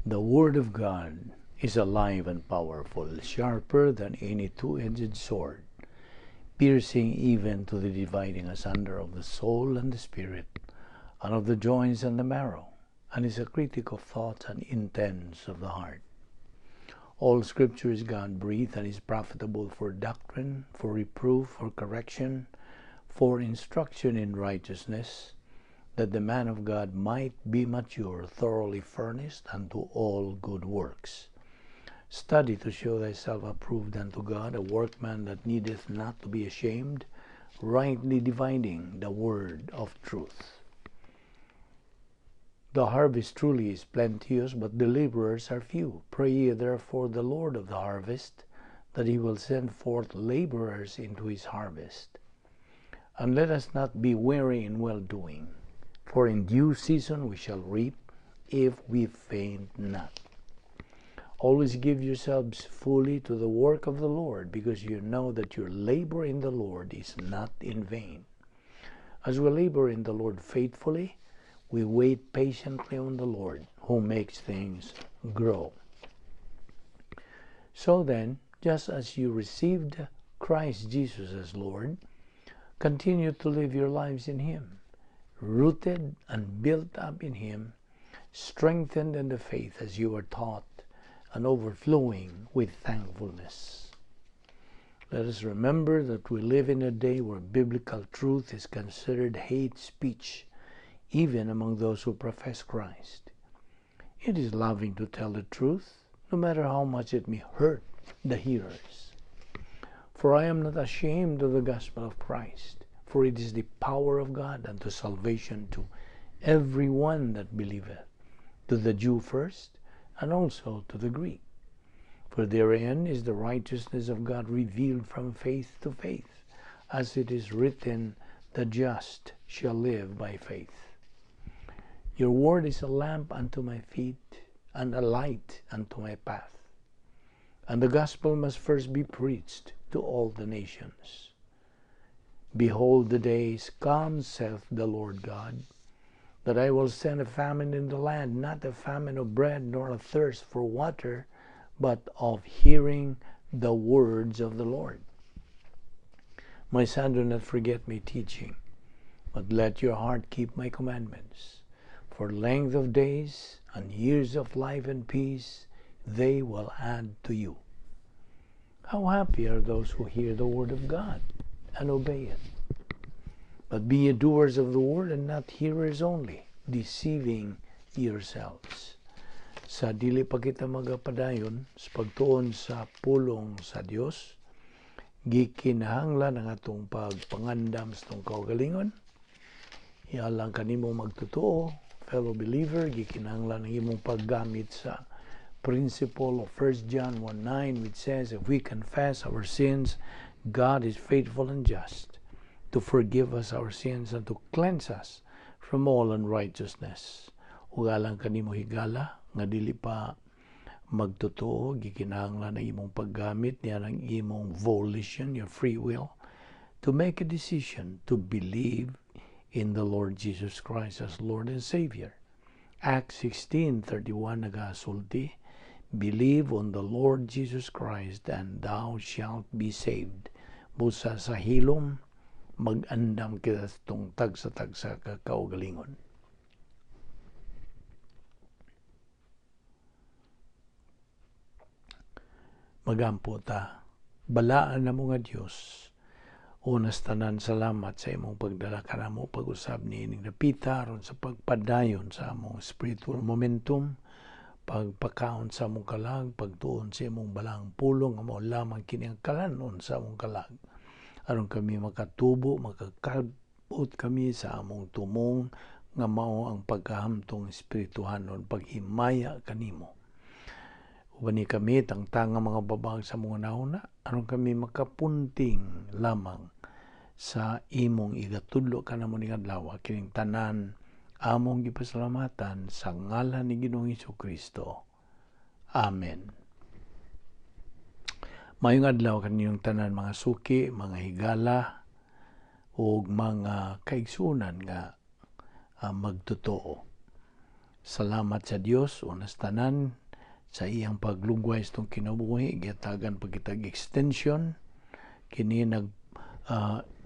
The Word of God is alive and powerful, sharper than any two-edged sword, piercing even to the dividing asunder of the soul and the spirit, and of the joints and the marrow, and is a critic of thoughts and intents of the heart. All Scripture is God-breathed and is profitable for doctrine, for reproof, for correction, for instruction in righteousness, that the man of God might be mature, thoroughly furnished unto all good works. Study to show thyself approved unto God, a workman that needeth not to be ashamed, rightly dividing the word of truth. The harvest truly is plenteous, but the laborers are few. Pray ye therefore the Lord of the harvest, that he will send forth laborers into his harvest. And let us not be weary in well-doing, for in due season we shall reap, if we faint not. Always give yourselves fully to the work of the Lord, because you know that your labor in the Lord is not in vain. As we labor in the Lord faithfully, we wait patiently on the Lord, who makes things grow. So then, just as you received Christ Jesus as Lord, continue to live your lives in Him, rooted and built up in Him, strengthened in the faith as you are taught, and overflowing with thankfulness. Let us remember that we live in a day where biblical truth is considered hate speech, even among those who profess Christ. It is loving to tell the truth, no matter how much it may hurt the hearers. For I am not ashamed of the gospel of Christ, for it is the power of God unto salvation to every one that believeth, to the Jew first, and also to the Greek. For therein is the righteousness of God revealed from faith to faith, as it is written, the just shall live by faith. Your word is a lamp unto my feet, and a light unto my path. And the gospel must first be preached to all the nations. Behold, the days come, saith the Lord God, that I will send a famine in the land, not a famine of bread, nor a thirst for water, but of hearing the words of the Lord. My son, do not forget my teaching, but let your heart keep my commandments. For length of days and years of life and peace they will add to you. How happy are those who hear the word of God and obey it. But be ye doers of the word and not hearers only, deceiving yourselves. Sa dili pa kita magapadayon sa pagtuon sa pulong sa Dios, gikinahanglan ang atong pagpangandam sa atong kaugalingon. Alang kanimo magtotoo, fellow believer, gikinahanglan ang imong paggamit sa principle of 1 John 1:9, which says, if we confess our sins, God is faithful and just to forgive us our sins and to cleanse us from all unrighteousness. Ug alang kanimo higala nga dili pa magtotoo, gikinahanglan ang imong paggamit niya ng imong volition, your free will, to make a decision to believe in the Lord Jesus Christ as Lord and Savior. Acts 16:31 nagasulti, believe on the Lord Jesus Christ and thou shalt be saved. Busa sa hilom, mag-andam kita sa itong tagsa-tagsa ka kaugalingon. Magampo ta, balaan na mo nga Diyos. Unas tanan, salamat sa imong pagdala kanamo pag-usab ni ining dapita aron sa pagpadayon sa among spiritual momentum, pagpakaon sa among kalag, pagtuon sa imong balang pulong, amo lamang kini ang kalanon sa among kalag. Aron kami makatubo, makakabot kami sa among tumong nga mao ang pagkahamtong espirituhanon, paghimaya kanimo. Uban ni kami tangtanga mga babag sa mga nauna, aron kami makapunting lamang sa imong igatudlo kanamo ning adlaw, kining tanan among gipasalamatan sa ngalan ni Ginoong Hesukristo. Amen. Maayong adlaw kaninyong tanan mga suki, mga higala ug mga kaigsuonan nga magtotoo. Salamat sa Dios unas tanan sa iyang paglugway sa atong kinabuhi. Gihatagan pa kitag extension kini, nag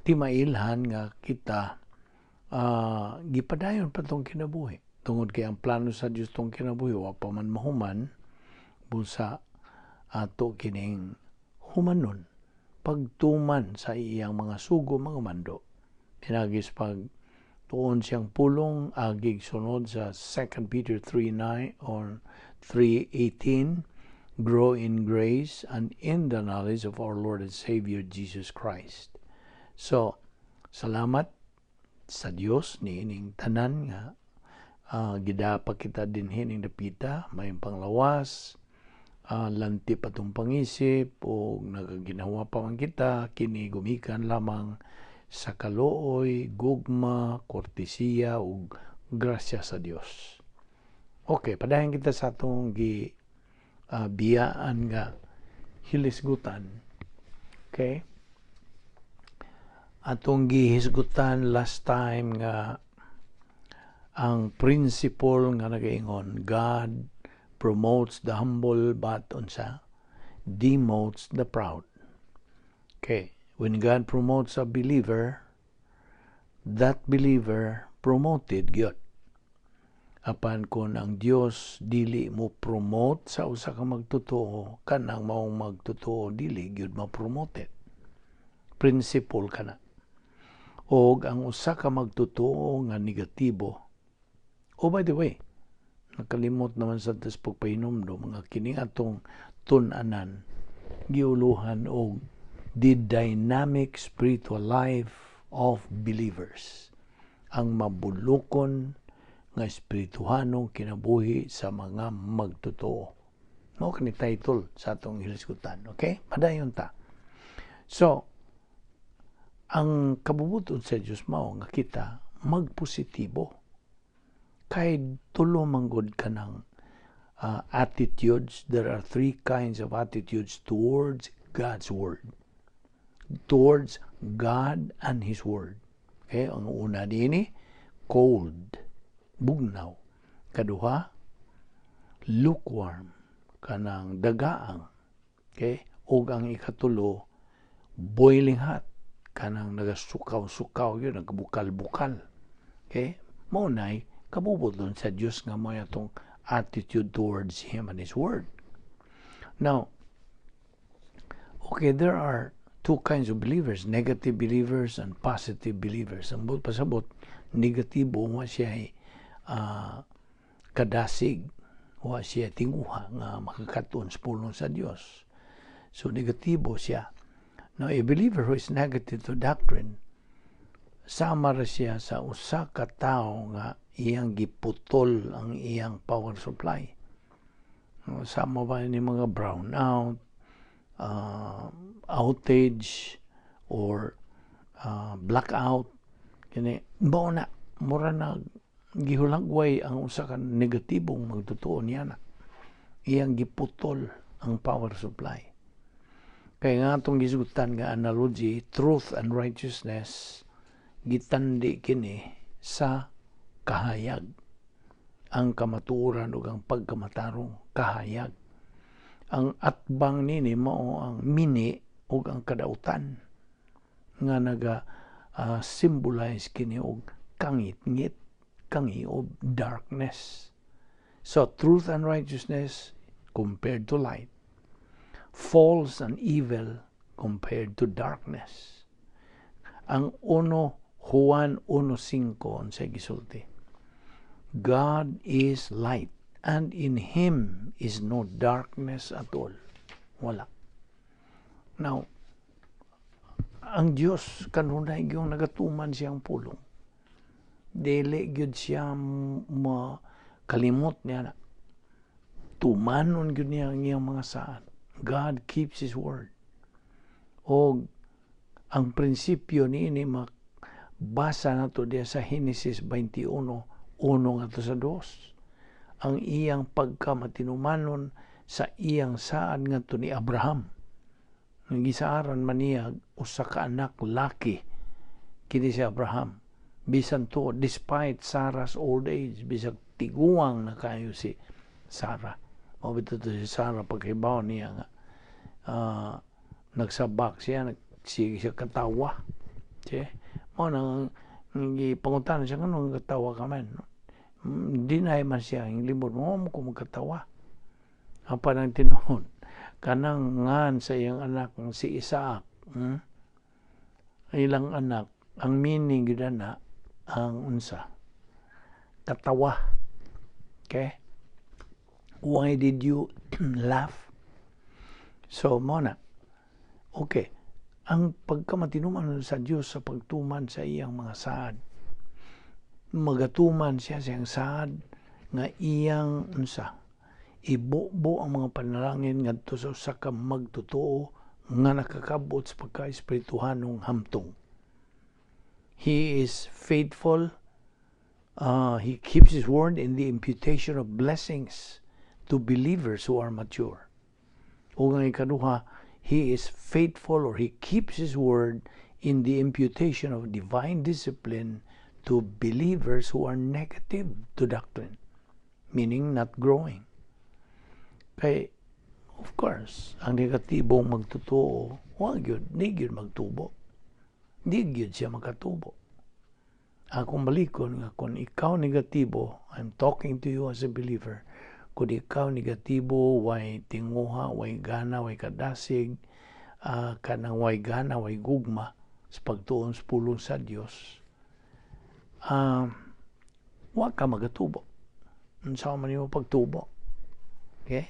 timailhan nga kita gipadayon pa tong kinabuhi tungod kay ang plano sa Dios tong kinabuhi wa pa man mahuman, busa ato kining humanon pagtuman sa iyang mga sugo, mga mando, pinagis pag tuon siyang pulong agig sunod sa 2 Peter 3:9 or 3:18, "Grow in grace and in the knowledge of our Lord and Savior Jesus Christ." So, salamat sa Dios ni ining tanan nga gidapa kita dinhi ning dapita, may panglawas, lanti pa tong pangisip o nagaginhawa pa man kita. Kini gumikan lamang sa kaluoy, gugma, kortesiya ug grasya sa Dios. Okay, padayon kita sa atong gi biyaan nga hilisgutan. Okay? Atong gihisgutan last time nga ang principle nga nagaingon, God promotes the humble but unsa, demotes the proud. Okay. When God promotes a believer, that believer promoted gyud. Apan kung ang Dios dili mo promote sa usa ka magtotoo, kanang maong magtotoo dili gyud ma-promoted. Principle kana. Og ang usa ka magtotoo nga negatibo. Oh, by the way, nakalimot naman sa tas pagpahinomdom nga kini atong tun-anan giuluhan og the dynamic spiritual life of believers, ang mabulukon nga espirituhanong kinabuhi sa mga magtotoo. Mao kini title sa atong hilisgutan. Okay? Padayon ta. So, ang kabubuton sa Dios mao nga kita magpositibo. Kay tulo manggod kanang attitudes. There are three kinds of attitudes towards God's Word. Towards God and His Word. Okay, ang una dini, cold, bugnaw. Kaduha, lukewarm, kanang dagaang. Okay? Ug ang ikatulo, boiling hot, kanang nagasukaw-sukaw yun, nagabukal-bukal. Okay? Mao nay kabubuton sa Dios nga mo atong attitude towards Him and His Word. Now, okay, there are two kinds of believers, negative believers and positive believers. Ang buot pasabot, negatibo wa siya kadasig, wa siya tinguha nga makakaton sa pulong sa Dios. So negatibo siya. Now, a believer who is negative to doctrine, sama ra siya sa usa ka tawo nga iyang giputol ang iyang power supply. Sama ba ni mga brown out, outage, or blackout, kini mao na mura na gihulagway ang usa ka negatibong magtotoo niya na iyang giputol ang power supply. Kay nga atong gisgutan nga analogy, truth and righteousness, gitandi kini sa kahayag. Ang kamatuoran ug ang pagkamatarong, kahayag. Ang atbang nini mao ang mini ug ang kadautan nga naga symbolize kini og kangitngit, kangiob, darkness. So truth and righteousness compared to light, false and evil compared to darkness. Ang 1 Juan 1:5, unsay gisulti? "God is light and in Him is no darkness at all." Wala. Now, ang Dios kanunay gyud nagatuman siyang pulong. Dili gyud siya makalimot niya na. Tumanon gyud niya ang iyang mga saad. God keeps His word. O ang prinsipyo niini mabasa nato diya sa Genesis 21:1 ngadto sa 2. Ang iyang pagkamatinumanon sa iyang saad ngadto ni Abraham. Nga gisaaran man niya usa ka anak laki kini si Abraham. Bisan to, despite Sarah's old age, bisag Tiguang na kayo si Sarah. Mao bitaw to si Sarah, pagkahibaw niya nga nagsabak siya, nagsige siya katawa. See? Mao nang gipangutana siya, "Nganong katawa ka man?" Deny man siya ang limod mo ko magkatawa. Apan ang tinuod, kanang ngan sa iyang anak si Isaac, Ilang anak, ang meaning gyud na ang unsa? Katawa. Okay? Why did you laugh? So, mao na. Okay. Ang pagkamatinuman sa Dios sa pagtuman sa iyang mga saad, magatuman siya sa iyang saad nga iyang unsa, ibubo ang mga panalangin ngadto sa usa ka magtotoo nga nakakabot sa pagka-espirituhanong hamtong. He is faithful. He keeps his word in the imputation of blessings to believers who are mature. O ang ikaduha, he is faithful or he keeps his word in the imputation of divine discipline to believers who are negative to doctrine, meaning not growing. Kay, of course, ang negatibong magtotoo, wa gyud, di gyud magtubo. Di gyud siya makatubo. Akong balikon nga kung ikaw negatibo, I'm talking to you as a believer, kung ikaw negatibo, way tinguha, way gana, way kadasig, kanang way gana, way gugma sa pagtuon sa pulong sa Dios, wa ka magatubo. Unsa man imo pagtubo? Okay?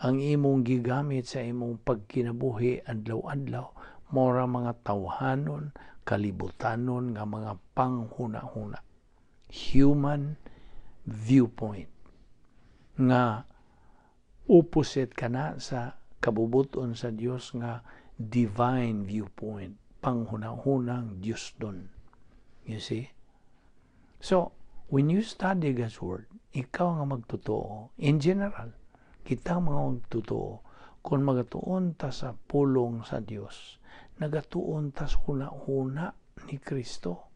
Ang imong gigamit sa imong pagkinabuhi adlaw-adlaw mora mga tawhanon, kalibutanon nga mga panghuna-huna. Human viewpoint nga opposite kana sa kabubuton sa Dios nga divine viewpoint, panghuna-hunang Dios don. You see? So, when you study God's Word, ikaw nga magtotoo, in general, kita mga magtotoo, kung magatuon ta sa pulong sa Dios, nagatuon ta sa huna-huna ni Kristo.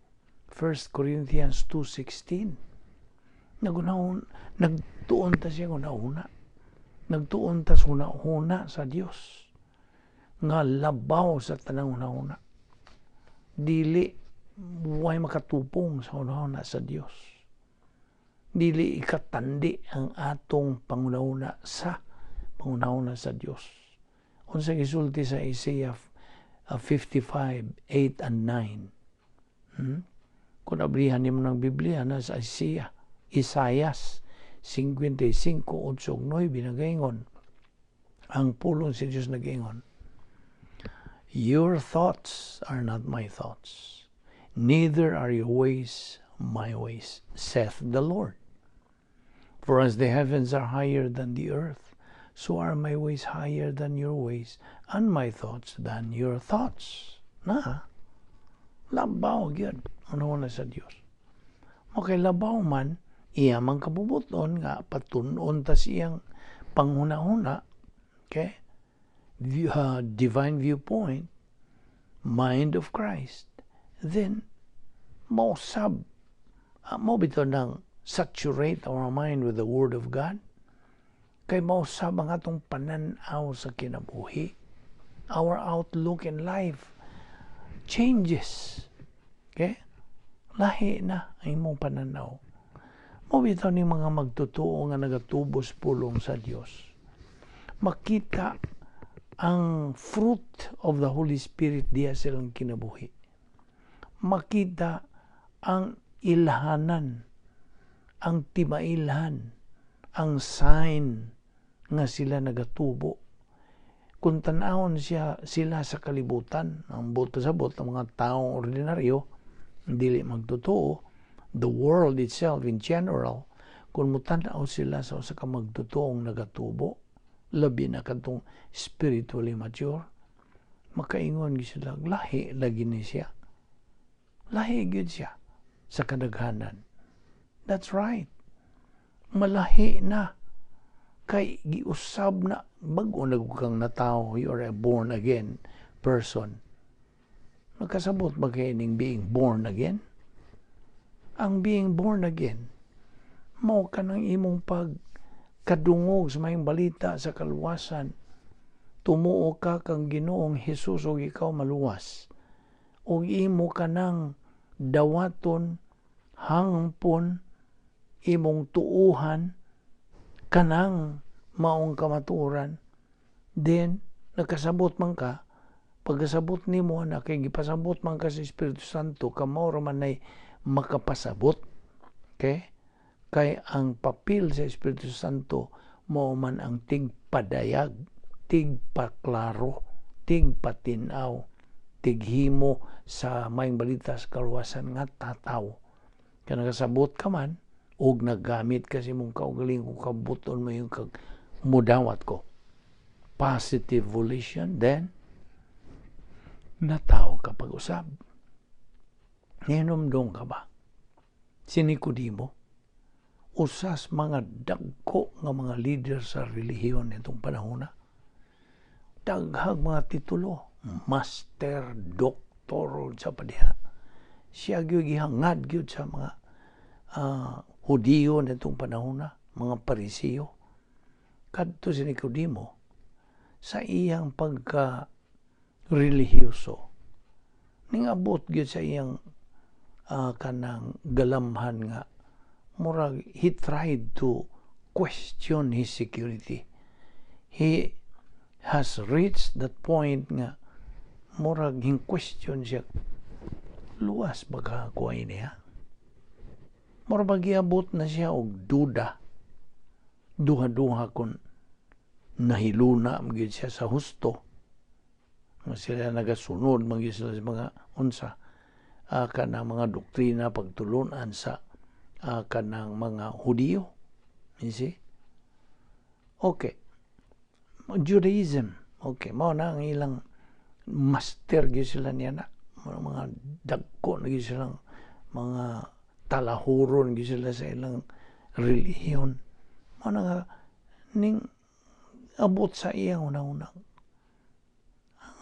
1 Corinthians 2:16. Nagunahon, nagtuon ta siya huna-huna. Nagtuon ta sa huna-huna sa Dios nga labaw sa tanang huna-huna. Dili way makatupong sa huna-huna sa Dios. Dili ikatandi ang atong panghuna-huna sa panghuna-huna sa Dios. Unsa gisulti sa Isaiah 55:8 and 9? Kung abrihan nimo ng Biblia na sa Isaiah, Isaias 55, 8 9, nagaingon. Ang pulong sa Dios nagaingon, "Your thoughts are not my thoughts, neither are your ways my ways, saith the Lord. For as the heavens are higher than the earth, so are my ways higher than your ways, and my thoughts than your thoughts." Na, labaw gyud ano na sa Dios. Okay, labaw man, iya man kabubuton nga patun-on ta siyang panghuna-huna, okay? Divine viewpoint, mind of Christ, then mausab, mo bitaw nang saturate our mind with the Word of God, kay mausab ang atong pananaw sa kinabuhi. Our outlook in life changes. Okay? Lahi na ang imong pananaw. Mao bitaw ni mga magtotoo nga nagatubos pulong sa Dios, makita ang fruit of the Holy Spirit diya silang kinabuhi. Makita ang ilhanan, ang timailhan, ang sign nga sila nagatubo. Kung tanawon siya sila sa kalibutan, ang buto sa bot, ang mga taong ordinaryo, dili magtotoo, the world itself in general, kung mutanaw sila sa usa ka magtotoong nagatubo, labi na kadtong spiritually mature, makaingon gyud sila, "Lahi lagi ni siya. Lahi gyud siya sa kadaghanan." That's right. Malahi na. Kay giusab na, bag-o na kang natawo, you are a born again person. Nagkasabot ba kayo ning being born again? Ang being born again, Mao kanang imong pag kadungog sa maayong balita sa kaluwasan. Tumuo ka kang Ginoong Hesus ug ikaw maluwas. Ug imo kanang dawaton, hangpon, imong tuuhan kanang maong kamatuoran, then nakasabot man ka. Pagkasabot nimo na kay gipasabot man ka sa Espiritu Santo, kamo ra man ay makapasabot, okay? Kay ang papel sa Espiritu Santo mao man ang tigpadayag, tigpaklaro, tigpatinaw, tighimo sa maayong balita sa kaluwasan nga tataw. Kay nakasabot ka man og naggamit ka sa imong kaugalingon, kabuton mo yung kag mudawat ko, positive volition, then natawo ka pag-usab. Nihinumdong ka ba? Si Nicodemo, usas mga dagko nga mga leader sa relihiyon nitong panahon na. Daghag mga titulo, master, doktor, sa padiha. Siya gyud gihangad gyud sa mga Hudiyo nitong panahon na, mga Parisiyo. Kadto si Nicodemo, sa iyang pagka relihiyoso, ning abot gyud sa iyang kanang galamhan nga murag he tried to question his security. He has reached that point nga murag hin question siya, "Luwas ba ka ko niya?" Murag ba giabot na siya og duda, duha-duha kon nahiluna magyud siya sa husto nga sila nagasunod magyud sila sa mga unsa kanang mga doktrina, pagtulunan sa kanang mga Hudiyo, you see? Okay, Judaism, okay, mao na ang ilang master gyud sila niya na mga dagko na gyud silang mga talahuron gyud sila sa ilang relihiyon. Mao na nga ning abot sa iyang una-una,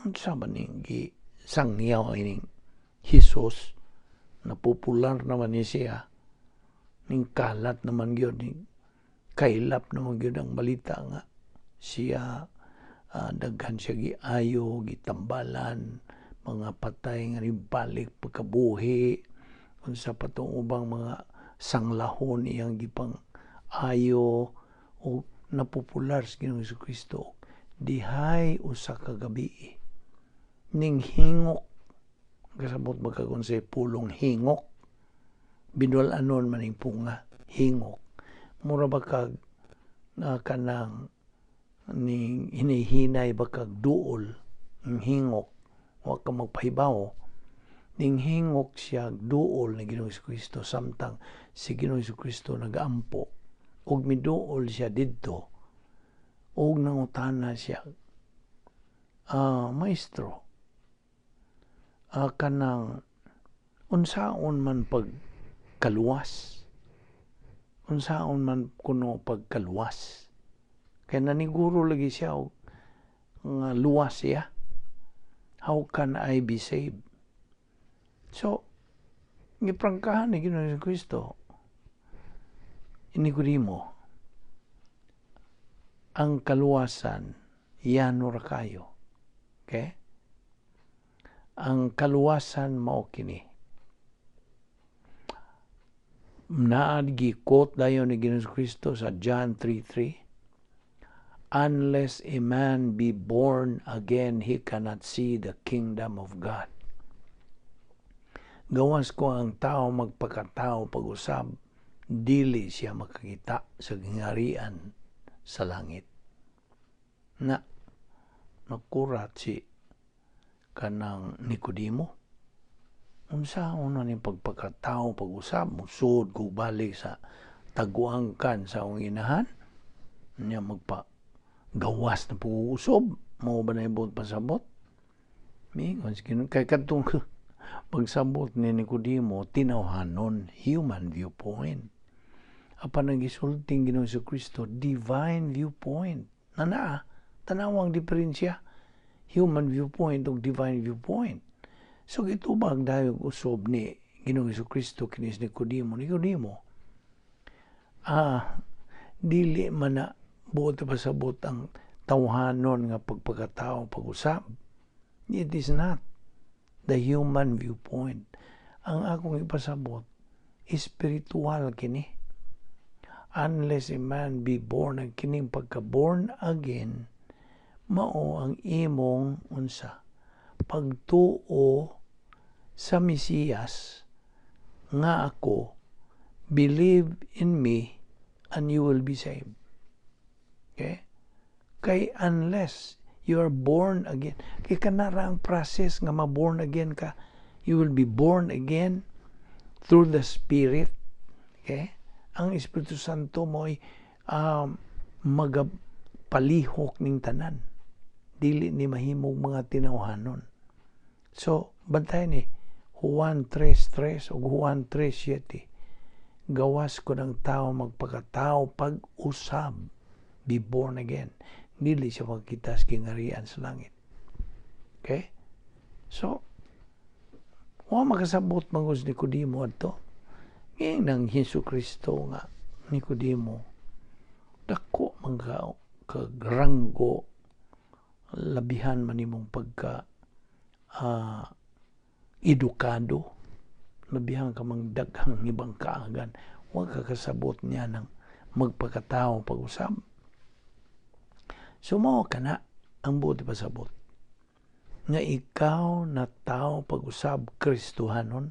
unsa ba ning gi sangyaw ining Jesus na popular naman ni siya, ning kalat naman gyud, ning kailap naman gyud ang balita nga siya daghan siya giayo, gitambalan mga patay nga nibalik pagkabuhi, unsa pa tong ubang mga sanglahon iyang gipang ayo, o napopular sa Ginoong Kristo. Dihay usa ka gabi ning hingok. Kasabot ba ka kung say pulong hingok? Binul-anon man ning punga, hingok. Mura ba kag kanang ning hinihinay ba kag duol ng hingok, wa ka magpahibaw. Ning hingok siya duol ni Ginoong Kristo samtang si Ginoong Kristo nagaampo, ug miduol siya didto ug nangutana siya, "Maestro, kanang unsaon man pagkaluwas? Unsaon man kuno pagkaluwas?" Kay naniguro lagi siya og nga luwas siya. "How can I be saved?" So giprangkahan ni Ginoong Kristo, "Nicodemo, ang kaluwasan yano ra kayo." Okay? Ang kaluwasan mao kini. Naa gi-quote dayon ni Ginoong Kristo sa John 3:3, "Unless a man be born again, he cannot see the kingdom of God." Gawas ko ang tao magpakatao pag-usab, dili siya makakita sa gingharian sa langit. Na, nakurat si kanang Nicodemo. Unsa una ni pagpakatao pag-usab, musud kog balik sa taguangkan sa akong inahan, niya magpa gawas na pag-usob, mao ba na ibot pasabot? Mingon si Ginoo, kay kadtong pagsabot ni Nicodemo, tinawhanon, human viewpoint. Apan ang gisulting Ginoong Kristo, divine viewpoint. Na naa, tanawang diferensya, human viewpoint ug divine viewpoint. So gitubag dayon usob ni Ginoong Kristo kinis Nicodemo. Nicodemo, Dili man na buot pasabot ang tawhanon nga pagpagkatao pag-usab. It is not the human viewpoint. Ang akong ipasabot, spiritual kini. Unless a man be born, ang kining pagka-born again, mao ang imong unsa, pagtuo sa Mesiyas nga ako, believe in me and you will be saved. Okay? Kay unless you are born again, kay kanara ang process nga ma-born again ka, you will be born again through the Spirit. Okay? Ang Espiritu Santo mo'y magapalihok ning tanan. Dili ni mahimong mga tinawhanon. So, bantay ni Juan 3.3 o Juan 3.7. Gawas kon ang tao magpakatao pag-usab, be born again, dili siya magkita sa kingarian sa langit. Okay? So, wa makasabot mangos Nicodemo adto. Ngayon ng Hesus Kristo nga, "Nicodemo, dako man ka kagranggo, labihan man nimong pagka edukado, labihan ka mang daghang ibang kaagan, wa ka kasabot niya ng magpakatao pag-usab." So mao kana ang buot pasabot nga ikaw na tao pag-usab, Kristohanon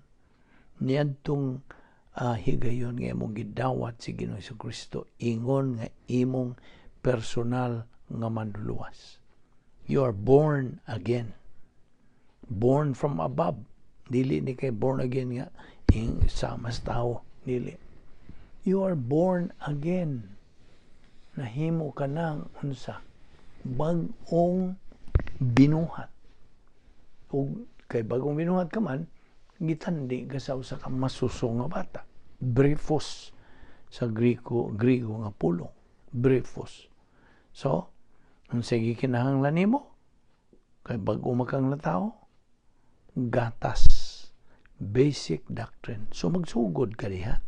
niadtong higayon nga imong gidawat si Ginoong Kristo ingon nga imong personal nga manluluwas. You are born again. Born from above. Dili ni kay born again nga ing sama sa tao. Dili. You are born again. Nahimo ka ng unsa, bag-ong binuhat. Ug kay bagong binuhat ka man, gitandi ka sa usa ka masuso nga bata. Brephos sa Griego nga pulong. Brephos. So, unsay gikinahanglan nimo? Kay bag-o makang tao, gatas. Basic doctrine. So magsugod ka diha.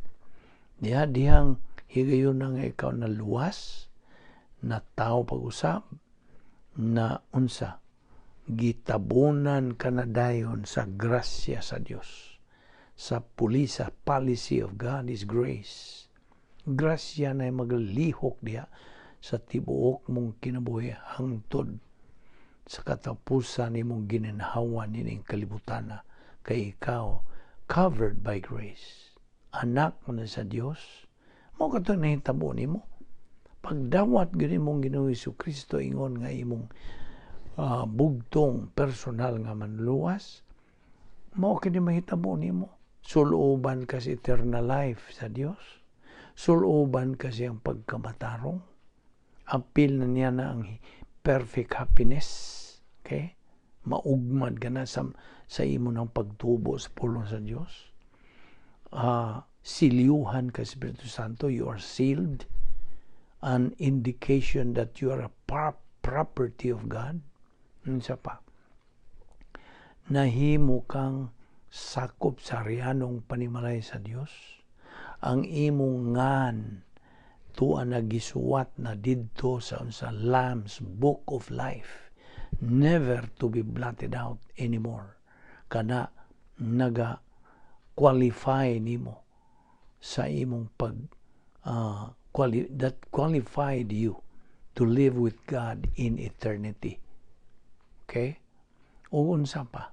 Diha dihang higayon na nga ikaw na luwas, na tao pag-usab, na unsa, gitabunan ka na dayon sa grasya sa Dios. Sa pulisa, policy of God is grace. Grasya na maglihok diha sa tibuok mong kinabuhi hangtod sa katapusan nimong gininhawa nining kalibutana, kay ikaw covered by grace. Anak mo na sa Dios, mao kato nahitabo nimo. Pagdawat gyud imong Ginoong Kristo ingon nga imong bugtong personal nga manluwas, mao kini mahitabo nimo. Suluban ka sa eternal life sa Dios. Suluban ka siyang pagkamatarong. Apil na niya na ang perfect happiness. Okay? Maugmad ka na sa imo ng pagtubo sa pulong sa Dios. Silyuhan ka Espiritu Santo, you are sealed. An indication that you are a property of God. Unsa pa? Nahimo kang sakop sa rianong panimalay sa Dios. Ang imong ngan tuwa na gisuwat na didto sa unsa, Lamb's Book of Life, never to be blotted out anymore. Kana naga qualify nimo sa imong pag that qualified you to live with God in eternity. Okay? Ug unsa pa?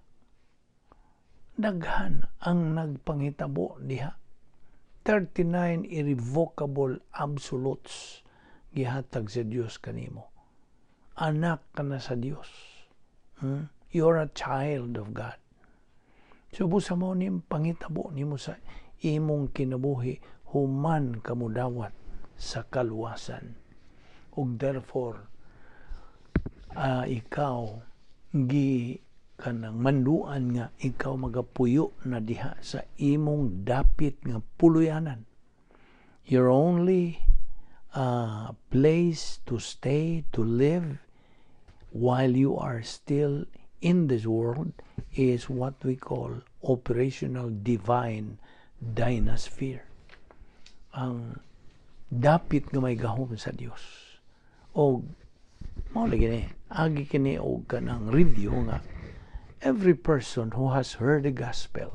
Daghan ang nagpanghitabo diha. 39 irrevocable absolutes gihatag sa Dios kanimo. Anak ka na sa Dios. You're a child of God. So busa mo nim pangitabo nimo sa imong kinabuhi human ka modawat sa kaluwasan. Ug therefore, ikaw gi kanang manduan nga ikaw magapuyo na diha sa imong dapit nga puluyanan. Your only place to stay, to live while you are still in this world is what we call operational divine dynasphere. Ang Dapit nga may gahom sa Dios. O mao lagi ni agi kini og kanang review nga every person who has heard the gospel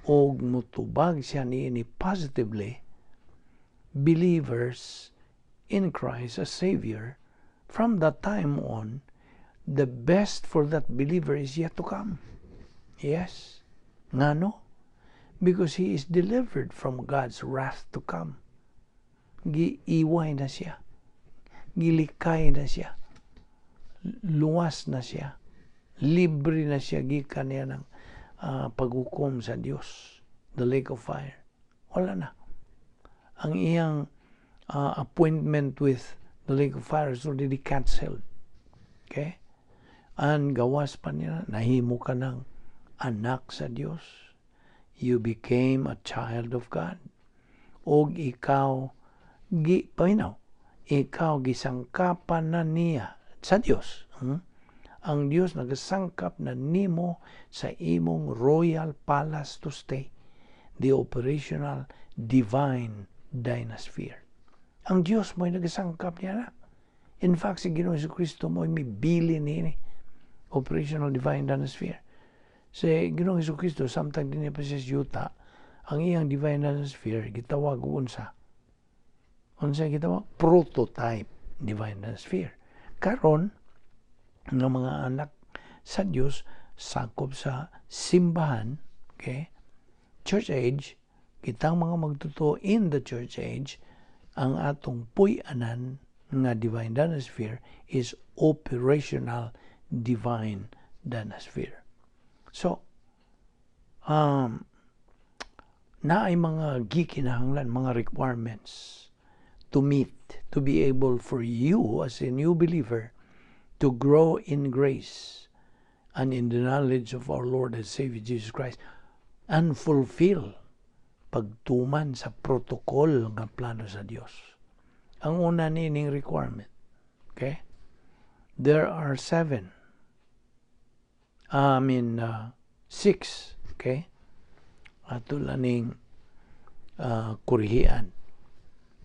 og mutubag siya niini positively, believers in Christ as Savior, from that time on, the best for that believer is yet to come. Yes. Ngano? Because he is delivered from God's wrath to come. Giiway na siya. Gilikay na siya. Luwas na siya. Libre na siya gikan niya ng paghukom sa Dios. The lake of fire. Wala na. Ang iyang appointment with the lake of fire is already canceled. Okay? And gawas pa niya, nahimo ka ng anak sa Dios. You became a child of God. Og ikaw, gi, paminaw, ikaw gisangkapan na niya sa Dios. Ang Dios nagasangkap na nimo sa imong royal palace to stay, the operational divine dynasphere. Ang Dios mo'y nagasangkap niya na. In fact, si Ginoong Kristo mo'y mibili niini operational divine dynasphere. Si Ginoong Kristo, samtang dinhi pa siya sa yuta, ang iyang divine dynasphere gitawag og unsa? Unsa gitawag? Prototype divine dynasphere. Karon nga mga anak sa Dios, sakop sa simbahan, okay? Church age, kitang mga magtotoo in the church age, ang atong puy-anan nga divine dynasphere is operational divine dynasphere. So, naay mga gikinahanglan, mga requirements to meet, to be able for you as a new believer to grow in grace and in the knowledge of our Lord and Savior Jesus Christ and fulfill pagtuman sa protocol nga plano sa Dios. Ang una nining requirement, okay? There are seven. I mean, six, okay? Ato laning kurihian.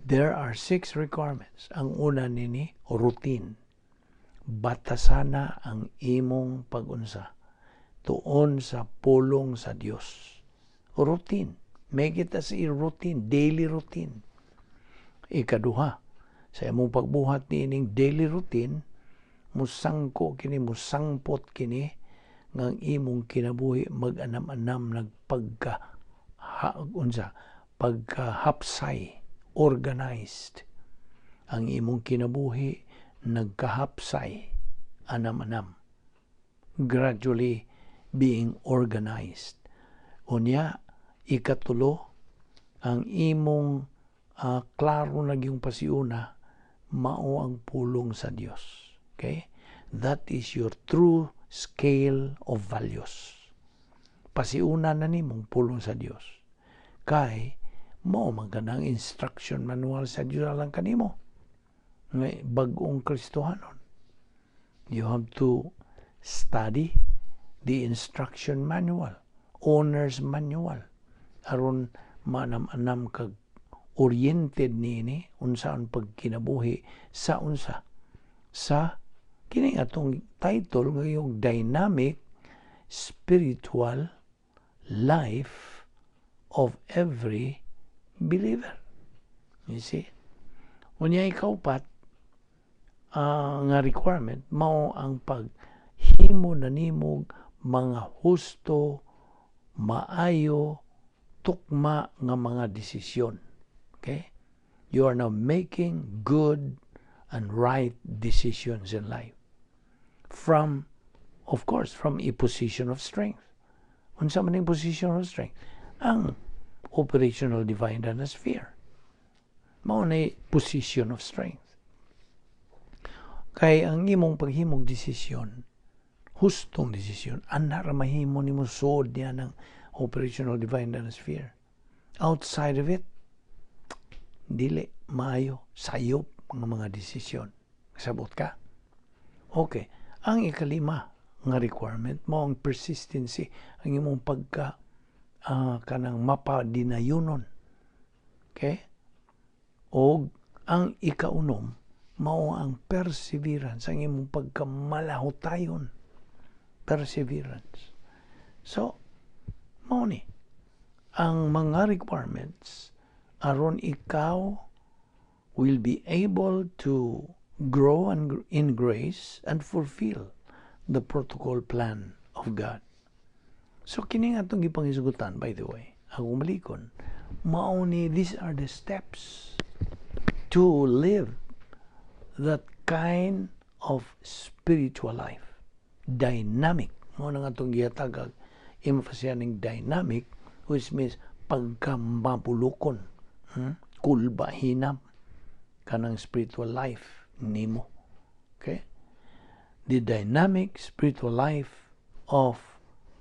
There are six requirements. Ang una nini, routine. Batasana ang imong pagunsa tuon sa pulong sa Dios. Routine. Make it as a routine, daily routine. Ikaduha, sa imong pagbuhat niining daily routine, musangko kini, musangpot kini nga ang imong kinabuhi mag-anam-anam nagpagka ha, unsa, pagkahapsay, organized. Ang imong kinabuhi nagkahapsay, anam-anam, gradually being organized. Unya, ikatulo, ang imong klaro na gyung pasiuna mao ang pulong sa Dios. Okay? That is your true scale of values. Pasiuna na nimong pulong sa Dios. Kay mao man kanang instruction manual sa Dios alang kanimo. Nga bag-ong Kristohanon. You have to study the instruction manual, owner's manual, aron manam-anam kag oriented niini unsaon pagkinabuhi sa unsa sa kini atong title nga yung dynamic spiritual life of every believer. You see? Unya, ikaupat nga requirement mao ang paghimo na nimog mga husto, maayo, tukma nga mga desisyon. Okay? You are now making good and right decisions in life. From, of course, from a position of strength. Unsa man ang position of strength? Ang operational divine sphere. Mao na position of strength. Kay ang imong paghimog desisyon, hustong desisyon, ana ra mahimo nimo suod niya ng operational divine sphere. Outside of it, dili maayo, sayop ang mga desisyon. Sabot ka? Okay. Ang ikalima nga requirement mao ang persistency, ang imong pagka kanang mapadinayunon. Okay? Og ang ikaunom mao ang perseverance, ang imong pagkamalahutayon. Perseverance. So, mao ni ang mga requirements aron ikaw will be able to grow and in grace and fulfill the protocol plan of God. So kini nga atong gipanghisgutan, by the way, akong balikon, mao ni, these are the steps to live that kind of spiritual life. Dynamic. Mao na nga atong gihatag emphasis ning dynamic, which means pagkamabulukon, Kulbahinam kanang spiritual life nimo. Okay? The dynamic spiritual life of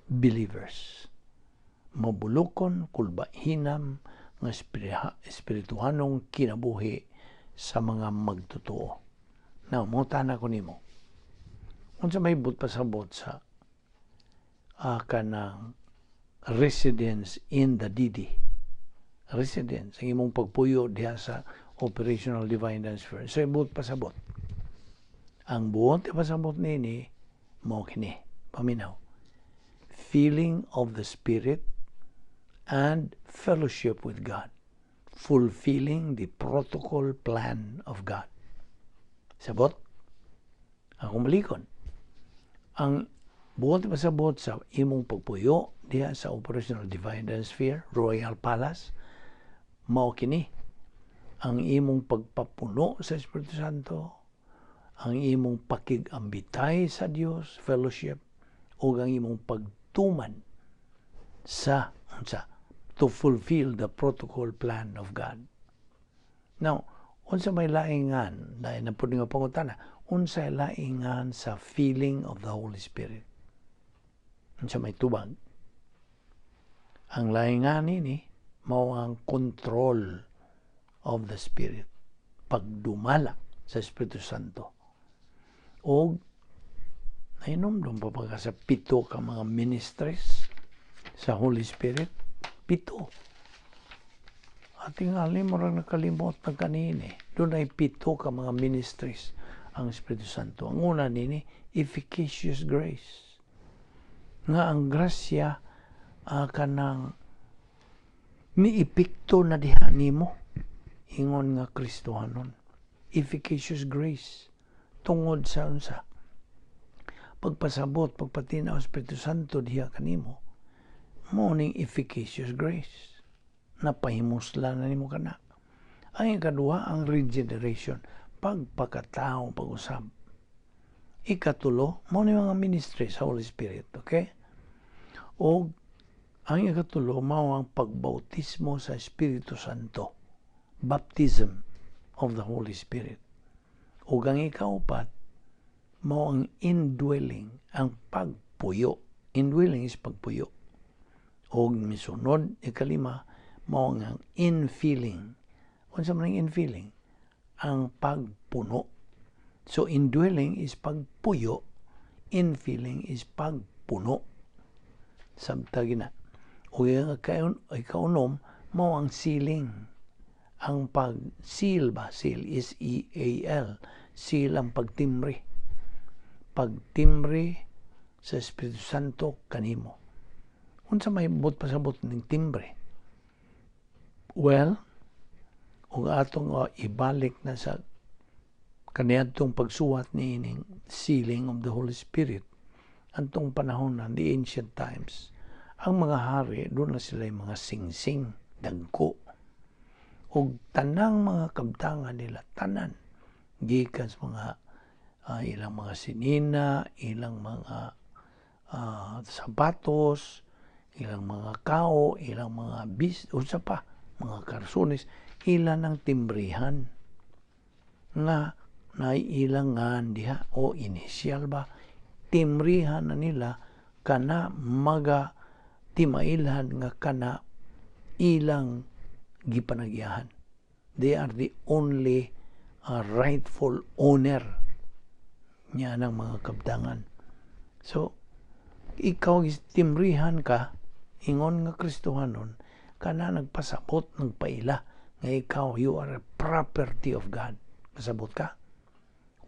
believers. Mabulukon, kulbahinam nga espirituhanong kinabuhi sa mga magtotoo. Now, mangutana ko nimo. Unsa may buot pasabot sa kanang residence in the DD? Residence, ang imong pagpuyo diha sa operational divine sphere. So, buot pasabot. Ang buot pasabot nini, mao kini. Paminaw. Feeling of the Spirit and fellowship with God. Fulfilling the protocol plan of God. Sabot? Akong balikon. Ang buot pasabot sa imong pagpuyo diha sa operational divine sphere, Royal Palace, mao kini ang imong pagpapuno sa Espiritu Santo, ang imong pakig-ambitay sa Dios, fellowship, ug ang imong pagtuman sa unsa, to fulfill the protocol plan of God. Now, unsa may laingan, dahil na pud nga pangutana, unsay laingan sa feeling of the Holy Spirit? Unsa may tubag? Ang laingan nini mao ang control of the Spirit. Pagdumala sa Espiritu Santo. O nahinomdom pa ba ka sa pito ka mga ministries sa Holy Spirit? Pito. Ating alim mo nakalimot na kanini. Dunay pito ka mga ministries ang Espiritu Santo. Ang una nini, efficacious grace. Nga ang grasya kanang niepekto na diha nimo ingon nga Kristohanon. Efficacious grace tungod sa unsa? Pagpasabot, pagpatinaw Espiritu Santo diha kanimo, mao ning efficacious grace. Napahimusla na nimo kana. Ang ikaduha, ang regeneration, pagpakatao, pag-usab. Ikatulo, mao ni mga ministry sa Holy Spirit, okay? O ang ikatulo, mao ang pagbautismo sa Espiritu Santo. Baptism of the Holy Spirit. O ang ikaupat, mao ang indwelling, ang pagpuyo. Indwelling is pagpuyo. O misunod, ikalima, mao ang infilling. Unsa man ang infilling? Ang pagpuno. So indwelling is pagpuyo, infilling is pagpuno. Sabta gina. O ang ikaunom, mao ang sealing. Ang pag-seal ba? Seal is E-A-L. Seal, ang pagtimbre. Pagtimbre sa Espiritu Santo kanimo. Unsa may buot pasabot ning timbre? Well, ug atong ibalik na sa kaniadtong pagsuwat niining sealing of the Holy Spirit, antong panahon na the ancient times, ang mga hari duna sila yung mga singsing dagko ug tanang mga kabtangan nila, tanan, gikan sa mga ilang mga sinina, ilang mga sapatos, ilang mga kao, ilang mga bis, unsa pa, mga karsunis, ilan ang timbrihan nga naiilangan diha o initial ba, timbrihan na nila kana, maga timailhan nga kana ilang gipanagyahan. They are the only rightful owner niya ng mga kabtangan. So ikaw, timbrihan ka ingon nga Kristohanon, kana nagpasabot, nagpaila nga Nga ikaw, you are a property of God. Kasabot ka?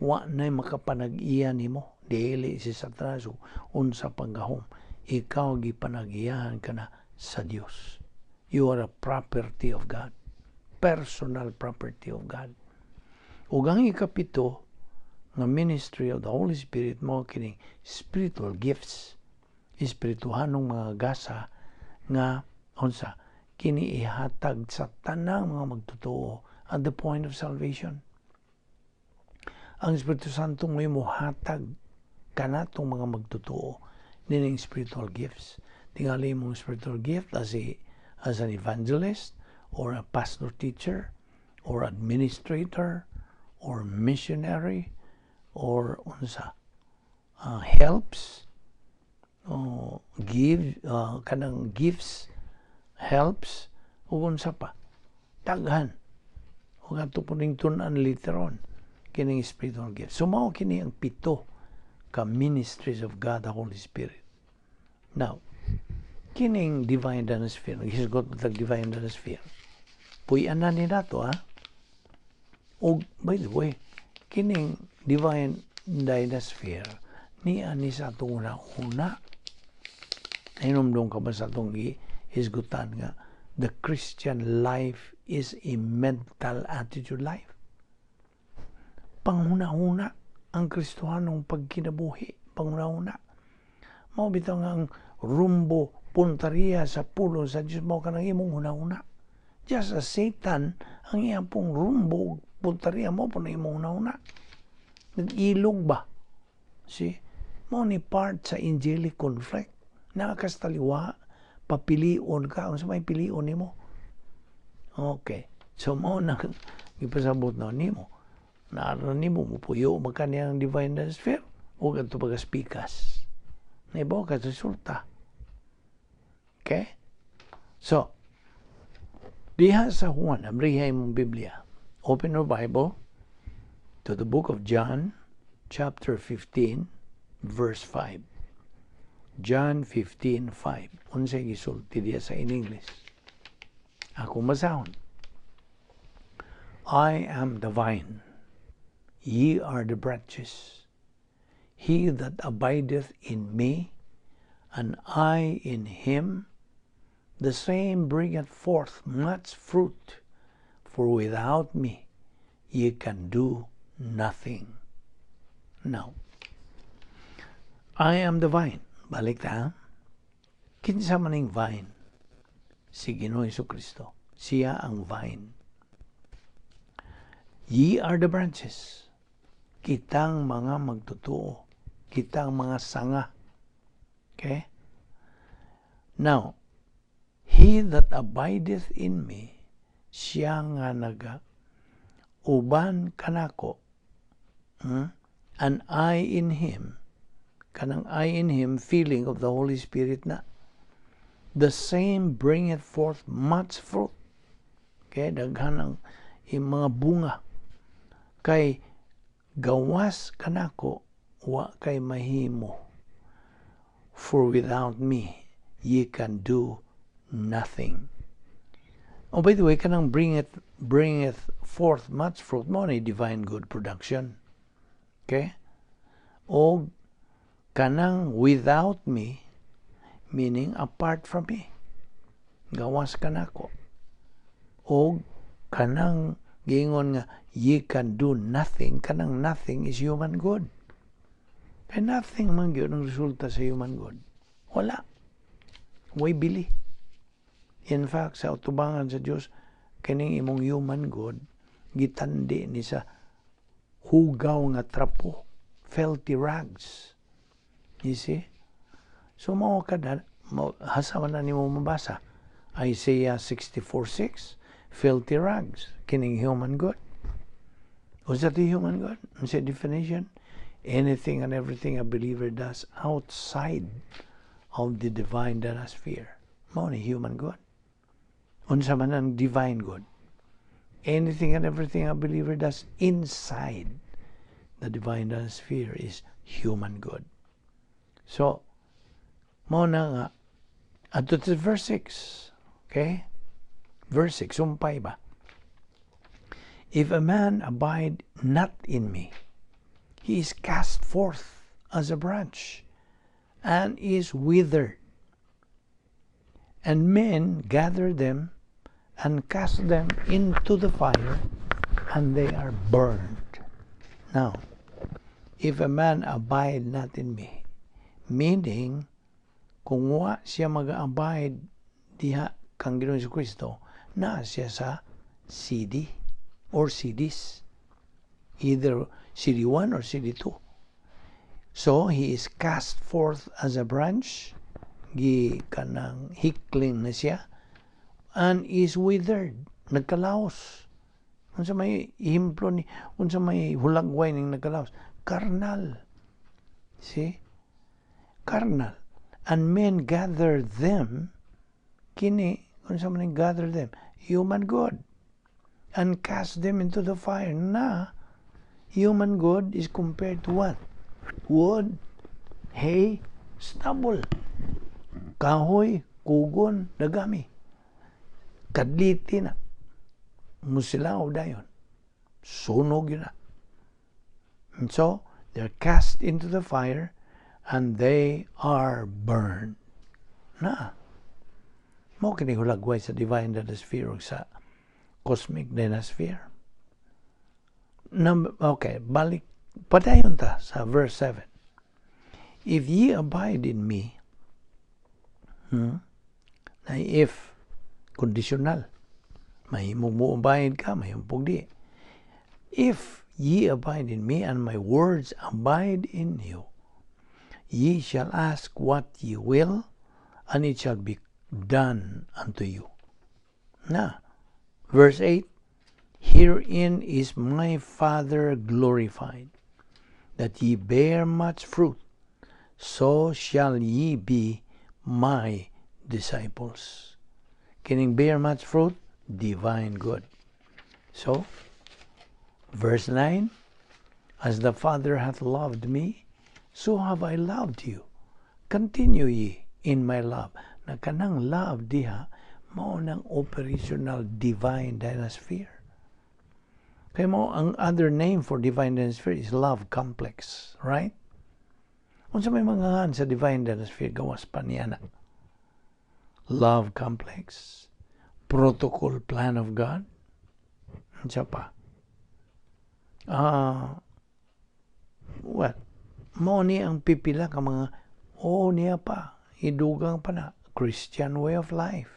Wa na'y makapanag-iya nimo. Dili si Satanas o unsa panggahom. Ikaw gipanag-iyahan ka na sa Dios. You are a property of God. Personal property of God. Ug ang ikapito nga ministry of the Holy Spirit mao kining spiritual gifts. Espirituhanong mga gasa nga unsa kini ihatag sa tanang mga magtotoo at the point of salvation. Ang Espiritu Santo mo'y muhatag kanatong mga magtotoo nining spiritual gifts. Tingali mong spiritual gift as an evangelist or a pastor teacher or administrator or missionary or unsa helps o give kanang gifts, helps, ug unsa pa daghan, ug ato po ning tun-an later on kining spiritual gift. So mao kini ang pito ka ministries of God the Holy Spirit. Now, kining divine dynasphere, naghisgot mo tag divine dynasphere, puy-an na ni nato, ha. Og by the way, kining divine dynasphere niya ni sa atong una-una. Hinumdum ka ba sa atong hisgutan nga the Christian life is a mental attitude life? Panghuna-huna ang Kristohanong pagkinabuhi, panghuna-huna. Mao bitaw nga ang rumbo puntariya sa pulong sa Dios mao kanang imong huna-huna. Just as Satan, ang iyang pong rumbo puntariya mao po na imong huna-huna. Nag-ilog ba? See? Mao ni part sa angelic conflict. Nakakastaliwa, papilion ka. Unsa may pilion nimo? Okay. So mao na ipasabot na nimo. Naara nimo mupuyo man ang divine sphere o kadto pagaspikas. Naibaw ka sa resulta. Okay? So, diha sa Juan, abriha imong Biblia. Open your Bible to the book of John, chapter 15, verse 5. John 15:5. Unsay gisulti diha sa in English? Ako masahon. "I am the vine, ye are the branches. He that abideth in me, and I in him, the same bringeth forth much fruit, for without me ye can do nothing." Now, "I am the vine." Balik ta. Kinsa maning vine? Si Ginoo Kristo. Siya ang vine. "Ye are the branches." Kitang mga magtotoo. Kitang mga sanga. Okay? Now, "He that abideth in me," siya nga naga uban kanako, "and I in him," kanang "I in him," feeling of the Holy Spirit na, "the same bringeth forth much fruit." Okay, daghan ang mga bunga. Kay gawas kanako, wa kay mahimo. "For without me, ye can do nothing." Oh, by the way, kanang bringeth forth much fruit mao ni divine good production. Okay? O kanang "without me," meaning apart from me. Gawas kanako. O kanang giingon nga "ye can do nothing," kanang "nothing" is human good. Kay nothing man gyud ang resulta sa human good. Wala. Way bili. In fact, sa utubangan sa Dios, kining imong human good gitandi ni sa hugaw nga trapo, filthy rags. You see? So mao kada mao hasa man na nimo mabasa. Isaiah 64:6, filthy rags kining human good. What's that the human good? Unsa definition? Anything and everything a believer does outside of the divine sphere. Mao ni human good. Unsa man ang divine good? Anything and everything a believer does inside the divine sphere is human good. So, mao na nga, adto to verse 6. Okay? Verse 6, sumpay ba? If a man abide not in me, he is cast forth as a branch and is withered. And men gather them and cast them into the fire, and they are burned. Now, if a man abide not in me, meaning, kung wa siya mag-abide diha kang Ginoong Kristo, naa siya sa CD or CDs. Either CD1 or CD2. So, he is cast forth as a branch, gi kanang hikling na siya, and is withered, nagkalaos. Unsa may ehemplo ni, unsa may hulagway ning nagkalaos? Carnal. See? Carnal. And men gather them, kini, unsa man gather them? Human good. And cast them into the fire. Na, human good is compared to what? Wood, hay, stubble. Kahoy, kugon, dagami. Kadliti na. Musilaw dayon. Sunog gyud na. And so, they're cast into the fire and they are burned. Na. Mao kini hulagway sa divine dynasphere o sa cosmic dynasphere. Number, okay, balik padayon ta sa verse 7. If ye abide in me, na if conditional, mahimong mo abide ka, mahimong di. If ye abide in me and my words abide in you, ye shall ask what ye will, and it shall be done unto you. Na, verse 8, herein is my Father glorified, that ye bear much fruit, so shall ye be my disciples. Kining bear much fruit, divine good. So, verse 9, as the Father hath loved me, so have I loved you. Continue ye in my love. Na kanang love diha, mao nang operational divine dynasphere. Kaya mao ang other name for divine dynasphere is love complex, right? Unsa may mga ngan sa divine dynasphere gawas pa niya na? Love complex, protocol plan of God, unsa pa? Ah, what? Mao ni ang pipila ka mga oh niya pa, idugang pa na Christian way of life.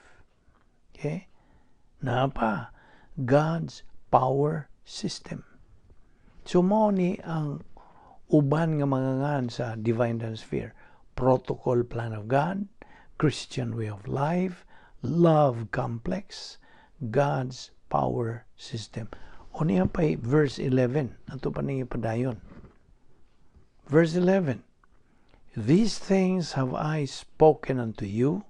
Okay? Na pa, God's power system. So mao ni ang uban nga mga ngan sa divine sphere. Protocol plan of God, Christian way of life, love complex, God's power system. O niya pa verse 11. Ato pa niya padayon. Verse 11. These things have I spoken unto you,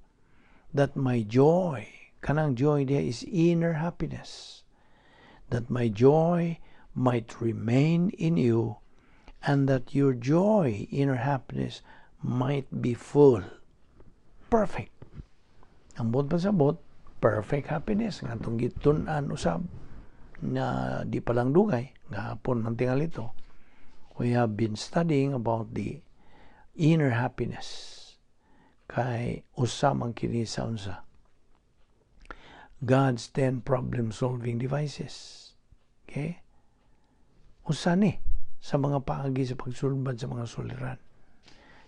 that my joy, kanang joy diha is inner happiness, that my joy might remain in you, and that your joy, inner happiness, might be full. Perfect. Ang buot pasabot, perfect happiness. Nga atong gitun-an usab na di pa lang dugay, gahapon man tingali to, we have been studying about the inner happiness. Kay usa man kini sa unsa? God's 10 problem-solving devices. Okay? Usa ni sa mga paagi sa pagsulbad sa mga suliran.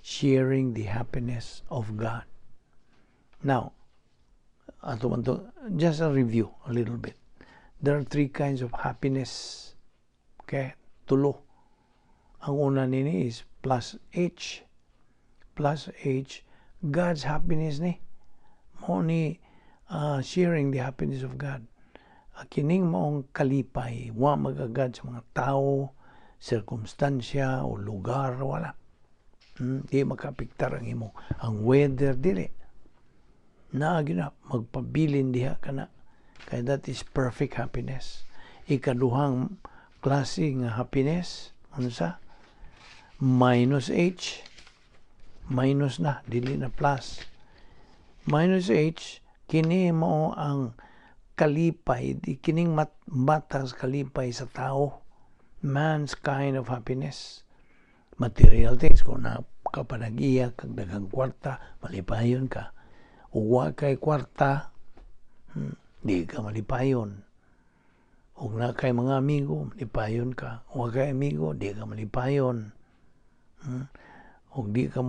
Sharing the happiness of God. Now, ato man to, just a review a little bit. There are three kinds of happiness. Okay? Tulo. Ang una nini is plus H. Plus H, God's happiness ni. Mao ni sharing the happiness of God. Kining maong kalipay, wa magagad sa mga tao, sirkumstansya o lugar, wala. Di makapiktar ang imo. Ang weather, dili. Naa na, magpabilin diha kana. Kaya that is perfect happiness. Ikaduhang klase nga happiness, unsa? Minus H. Minus na, dili na plus. Minus H, kini mao ang Kalipay, di kining matas kalipay sa tao, man's kind of happiness. Material things, kung na kapanagiya kag daghang kwarta, malipayon ka. Ug wa kay kwarta, di ka malipayon. Ug naa kay mga amigo, malipayon ka. Wa kay amigo, di ka malipayon. Ug di ka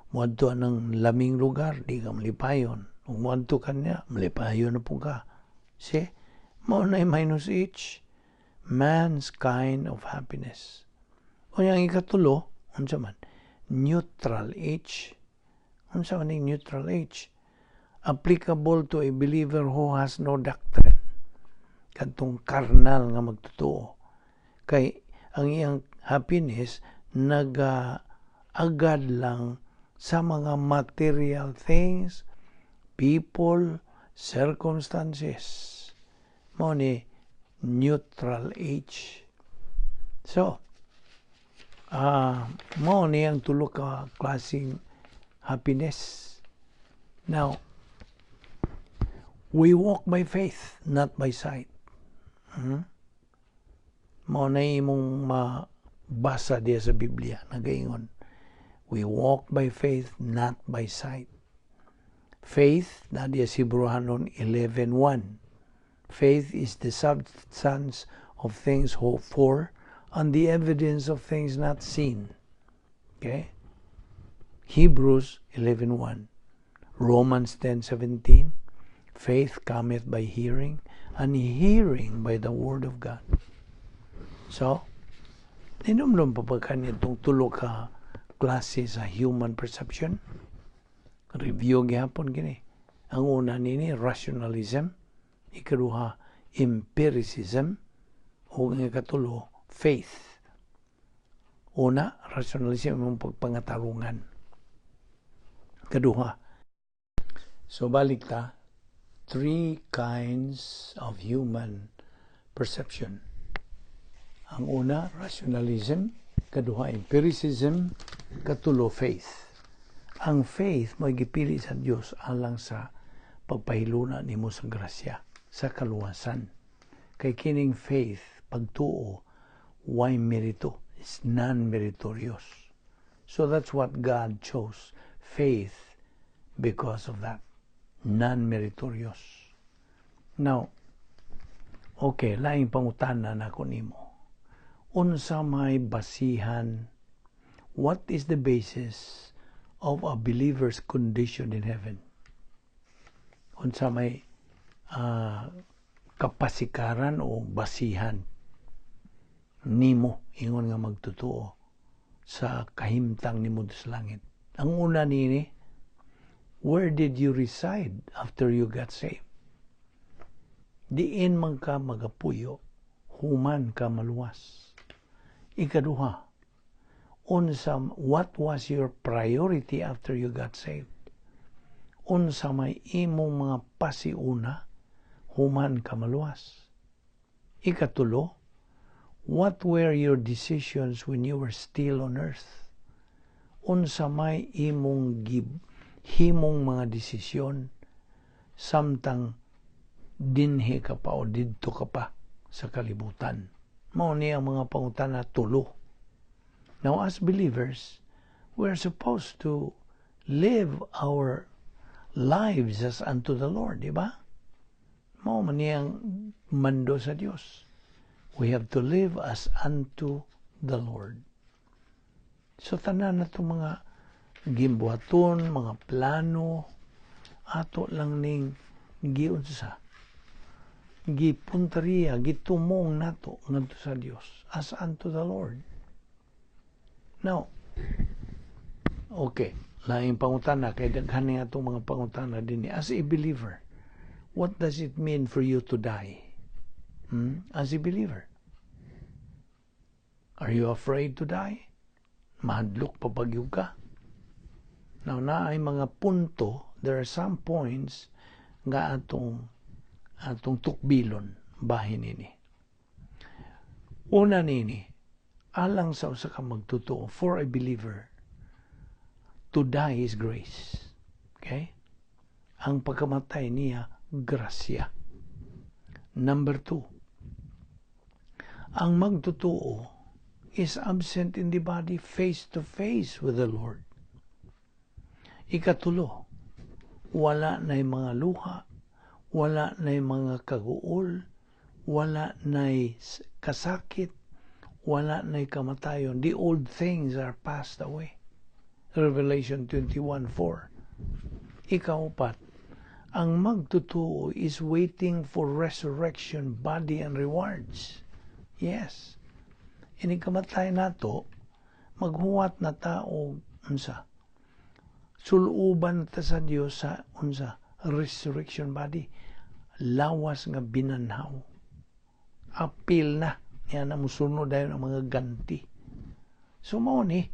moadto ng laming lugar, di ka malipayon. Ug moadto ka niya, malipayon na pud ka. See? Mao na minus H. Man's kind of happiness. O ang ikatulo, unsa man? Neutral H. Unsa man ning neutral H? Applicable to a believer who has no doctrine. Kadtong karnal nga magtotoo. Kay ang iyang happiness naga agad lang sa mga material things, people, circumstances. Mao ni neutral H. So, mao ni ang tulo ka klaseng happiness. Now, we walk by faith, not by sight. Mao na imong mabasa diya sa Biblia, nagaingon. We walk by faith, not by sight. Faith, na diya si Hebreohanon 11:1. Faith is the substance of things hoped for and the evidence of things not seen. Okay? Hebrews 11:1. Romans 10:17. Faith cometh by hearing, and hearing by the word of God. So, ninumdum pa ba itong tulo ka klase sa human perception? Review gihapon gini. Ang una nini, rationalism. Ikaduha, empiricism. O ang ikatulo, faith. Una, rationalism, imong pagpangatarungan. Kaduha. So balik ta, three kinds of human perception. Ang una, rationalism. Kaduha, empiricism. Katulo, faith. Ang faith mo gipili sa Dios alang sa pagpahiluna nimo sa grasya, sa kaluwasan. Kay kining faith, pagtuo, way merito? It's non-meritorious. So that's what God chose. Faith because of that. Non-meritorious. Now, okay, laing pangutana nako nimo. Unsa may basihan? What is the basis of a believer's condition in heaven? Unsa may kapasikaran o basihan nimo ingon nga magtotoo sa kahimtang nimo sa langit? Ang una nini, where did you reside after you got saved? Diin man ka magapuyo, human ka maluwas? Ikaduha, unsa, what was your priority after you got saved? Unsa may imong mga pasiuna human ka maluwas? Ikatulo, what were your decisions when you were still on earth? Unsa may imong himong mga desisyon samtang dinhi ka pa o didto ka pa sa kalibutan? Mao ni ang mga pangutana tulo. Now, as believers, we are supposed to live our lives as unto the Lord, di ba? Mao man niyang mando sa Dios. We have to live as unto the Lord. So tanan na itong mga gimbuhaton, mga plano, ato lang ning giunsa, gipuntariya, gitumong nato ngadto sa Dios as unto the Lord. Now, okay, laing pangutana kay daghan ni atong mga pangutana dinhi. As a believer, what does it mean for you to die? As a believer, are you afraid to die? Mahadlok pa ba gyud ka? Now, naay mga punto, there are some points nga atong tukbilon bahin nini. Una nini, alang sa usa ka magtotoo, for a believer, to die is grace. Okay? Ang pagkamatay niya, grasya. Number two, ang magtotoo is absent in the body, face to face with the Lord. Ikatulo, wala na'y mga luha, wala na'y mga kaguol, wala na'y kasakit, wala na'y kamatayon. The old things are passed away. Revelation 21:4. Ikaupat, ang magtotoo is waiting for resurrection body and rewards. Yes. Inig kamatay nato, maghuwat na ta og unsa? Suluban ta sa Dios sa unsa? Resurrection body. Lawas nga binanhaw. Apil na. Yan na musunod dayon ang mga ganti. So mao ni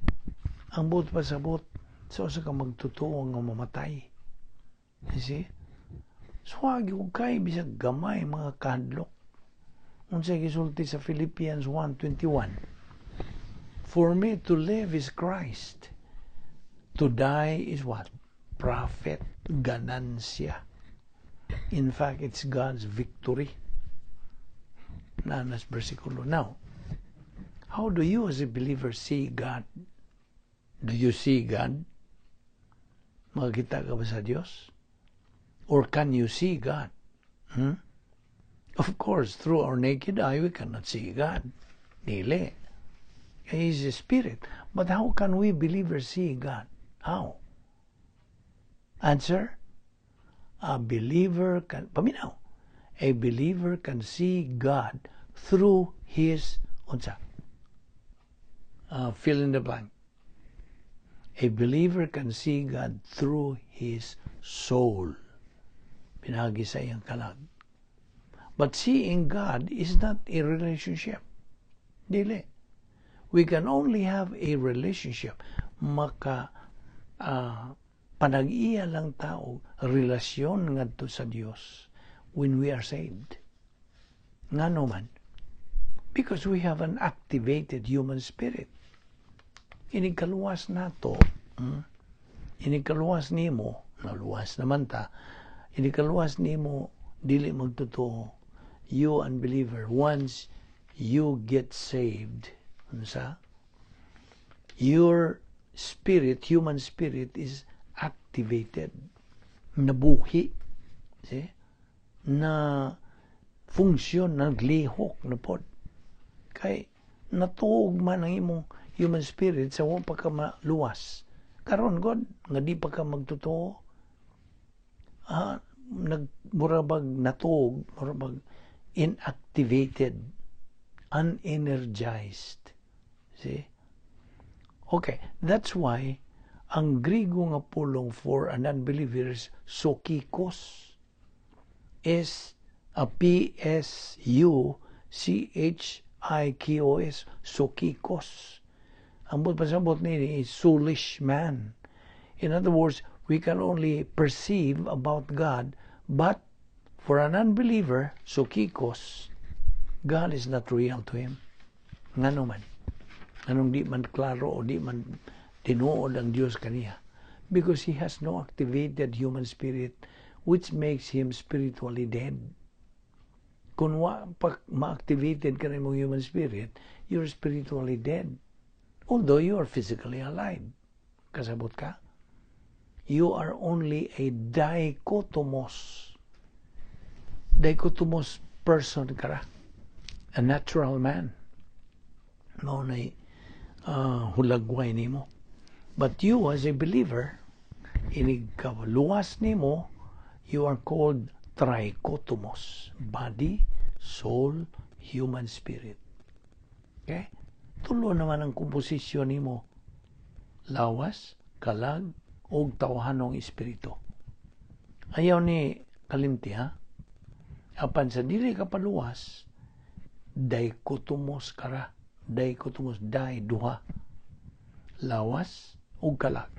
ang buot pasabot sa usa ka magtotoo nga mamatay. You see? Swagi og kay bisag gamay mga kahadlok. Unsay gisulti sa Philippians 1:21? "For me to live is Christ. To die is what? Profit, ganansya. In fact, it's God's victory." Nanas versikulo. Now, how do you as a believer see God? Do you see God? Makakita ka ba sa Diyos? Or can you see God? Hmm? Of course, through our naked eye, we cannot see God. Dili. He is a spirit. But how can we believers see God? How? Answer? A believer can, paminaw, a believer can see God through his, unsa? Fill in the blank. A believer can see God through his soul. Pinaagi sa iyang kalag. But seeing God is not a relationship. Dili. We can only have a relationship. Maka panag-iya lang ta og relasyon ngadto sa Dios when we are saved. Ngano man? Because we have an activated human spirit. Inig kaluwas nato, Inig kaluwas nimo, naluwas naman ta, inig kaluwas nimo dili magtotoo, you unbeliever, once you get saved, unsa? Your spirit, human spirit is activated. Nabuhi. See? Na funksyon, naglihok na pod. Kay natuog man ang imong human spirit sa wa pa ka maluwas. Karon god nga di pa ka magtotoo, nagmurabag natuog, murabag inactivated, unenergized. See? Okay, that's why ang Grigo nga pulong for an unbeliever is psuchikos. S a P S U C H I K O S, psuchikos. Ang buot pasabot nini is soulish man. In other words, we can only perceive about God, but for an unbeliever, psuchikos, God is not real to him. Ngano man? Anong di man klaro o di man tinuod ang Dios kaniya? Because he has no activated human spirit, which makes him spiritually dead. Kung wa pa ma-activated ka na imong human spirit, you're spiritually dead. Although you are physically alive. Kasabot ka? You are only a dichotomous. Dichotomous person ka ra. A natural man. Mao na'y hulagway nimo. But you as a believer, inig luwas nimo, you are called trichotomous. Body, soul, human spirit. Okay? Tulo naman ang komposisyon nimo. Lawas, kalag, ug tawhanong espiritu. Ayaw ni kalimti, ha? Apan sa dili ka paluwas, dichotomous ka ra. Dichotomous, di, duha. Lawas ug kalag.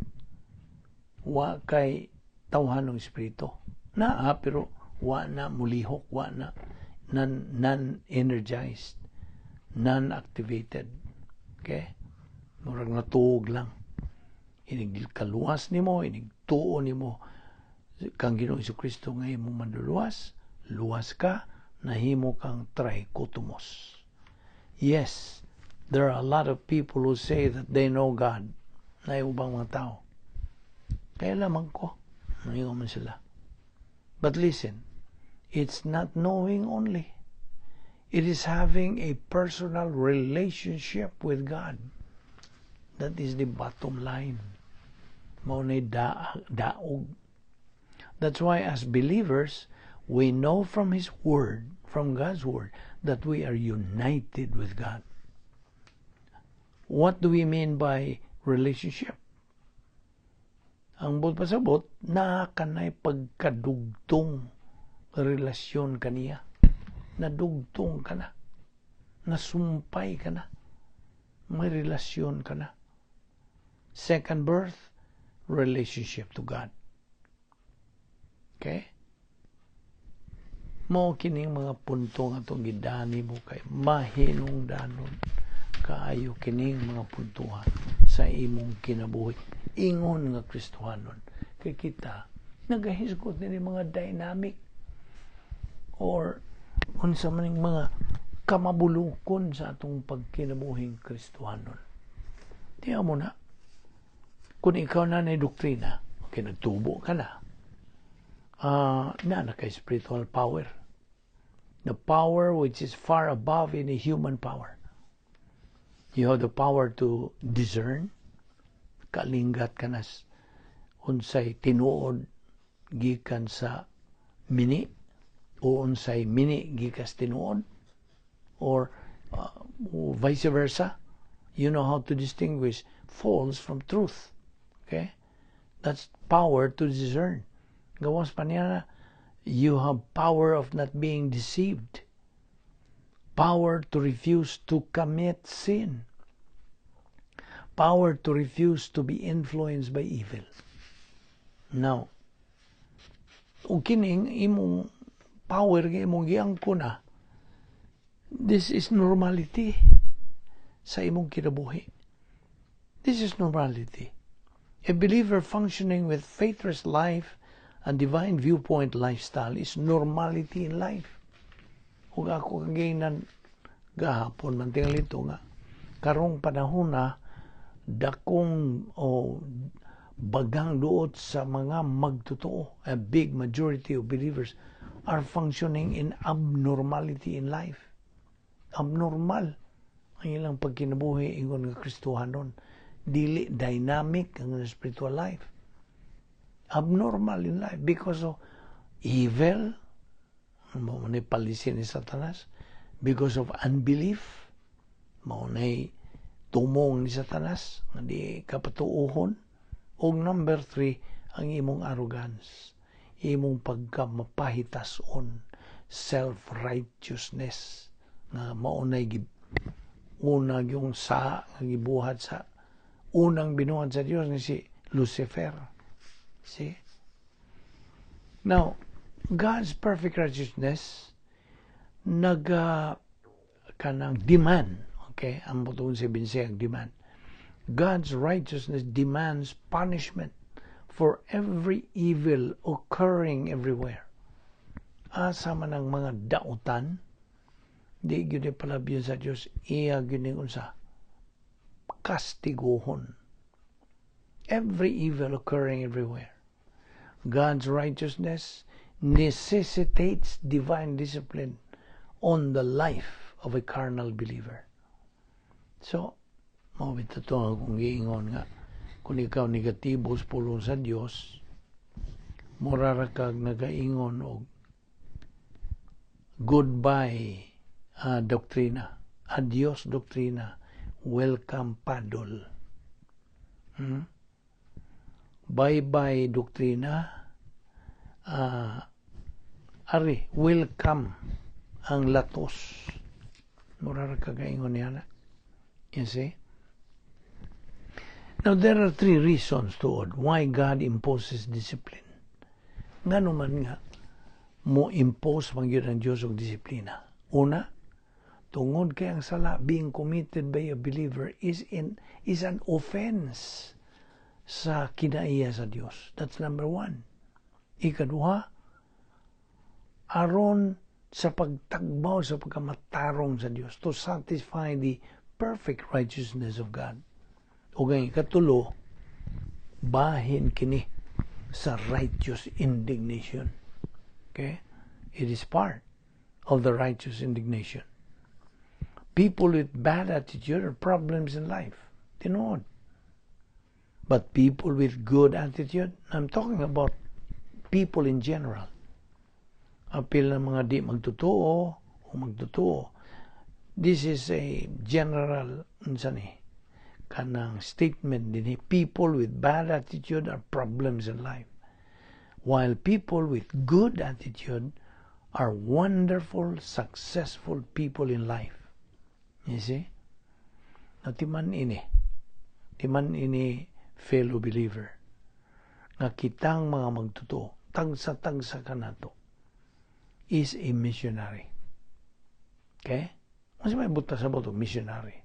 Wa kay tawhanong espiritu. Naa, pero wa na mulihok, wa na non-energized, non-activated. Okay? Murag natuog lang. Inig kaluwas nimo, inig tuo nimo kang Ginoong Kristo nga imong manluluwas, luwas ka, Nahimo kang trichotomous. Yes, there are a lot of people who say that they know God. Naay ubang mga tao. Kaila man ko. Nangingon man sila. But listen, it's not knowing only. It is having a personal relationship with God. That is the bottom line. Mao na daog. That's why as believers, we know from His Word, from God's Word, that we are united with God. What do we mean by relationship? Ang buot pasabot, naa kanay pagkadugtong relasyon kaniya. Nadugtong ka na. Nasumpay ka na. May relasyon ka na. Second birth, relationship to God. Okay? Mao kining mga punto nga atong gidani mo kay mahinungdanon kaayo kining mga puntuhan sa imong kinabuhi ingon nga Kristohanon, kay kita nagahisgot ni mga dynamic or unsa man ning mga kamabulukon sa atong pagkinabuhing Kristohanon. Tiyan mo na, kung ikaw na na doktrina, okay, nagtubo ka na, na kay spiritual power. The power which is far above any human power. You have the power to discern, kalinggat ka na unsay tinuod gikan sa mini o unsay mini gikas tinuod or vice versa. You know how to distinguish false from truth. Okay? That's power to discern. Gawas pa niya na, you have power of not being deceived. Power to refuse to commit sin. Power to refuse to be influenced by evil. Now, ug kining imong power nga imong giangko na, this is normality sa imong kinabuhi. This is normality. A believer functioning with faithless life and divine viewpoint lifestyle is normality in life. Ug ako kang gahapon man tingali nga karong panahon na dakong o bagang duot sa mga magtotoo, a big majority of believers are functioning in abnormality in life. Abnormal ang ilang pagkinabuhi ingon nga Kristohanon. Dili dynamic ang spiritual life. Abnormal in life because of evil, mao ni palisi ni Satanas, because of unbelief, mao nay tumong ni Satanas nga di kapatuohon, ug number 3, ang imong arrogance, imong pagkamapahitason, self-righteousness nga mao nay una yung sa nga gibuhat sa unang binuhat sa Dios ni si Lucifer. See? Now, God's perfect righteousness naga kanang demand, okay? Ang buton sa binsayag, demand. God's righteousness demands punishment for every evil occurring everywhere. Asa man ang mga dautan, di gyud palabyon sa Dios, iya gyud ning unsa kastiguhon. Every evil occurring everywhere. God's righteousness necessitates divine discipline on the life of a carnal believer. So, mao bitaw to akong giingon nga kung ikaw negatibo sa pulong sa Dios, mura ra kag nagaingon og goodbye doktrina, adios doktrina, welcome paddle. Bye-bye doktrina, ari, welcome ang latos. Mura ra kagaingon niya na. You see? Now, there are three reasons tuod why God imposes discipline. Ngano man nga mo impose man gyud ang Dios og disiplina? Una, tungod kay ang sala being committed by a believer is an offense sa kinaiya sa Dios. That's number one. Ikaduha, aron Sa pagtagbaw sa pagkamatarong sa Dios, to satisfy the perfect righteousness of God. Ug ang ikatulo, bahin kini sa righteous indignation. Okay? It is part of the righteous indignation. People with bad attitude are problems in life. Tinuod. But people with good attitude, I'm talking about people in general. Apil ng mga di magtotoo o magtotoo. This is a general, unsa ni, kanang statement din. People with bad attitude are problems in life, while people with good attitude are wonderful, successful people in life. You see? Na timan ini. Timan ini, fellow believer, nga kitang mga magtotoo, tagsa-tagsa kanato, is a missionary. Okay? Unsa may buta sa boto, missionary?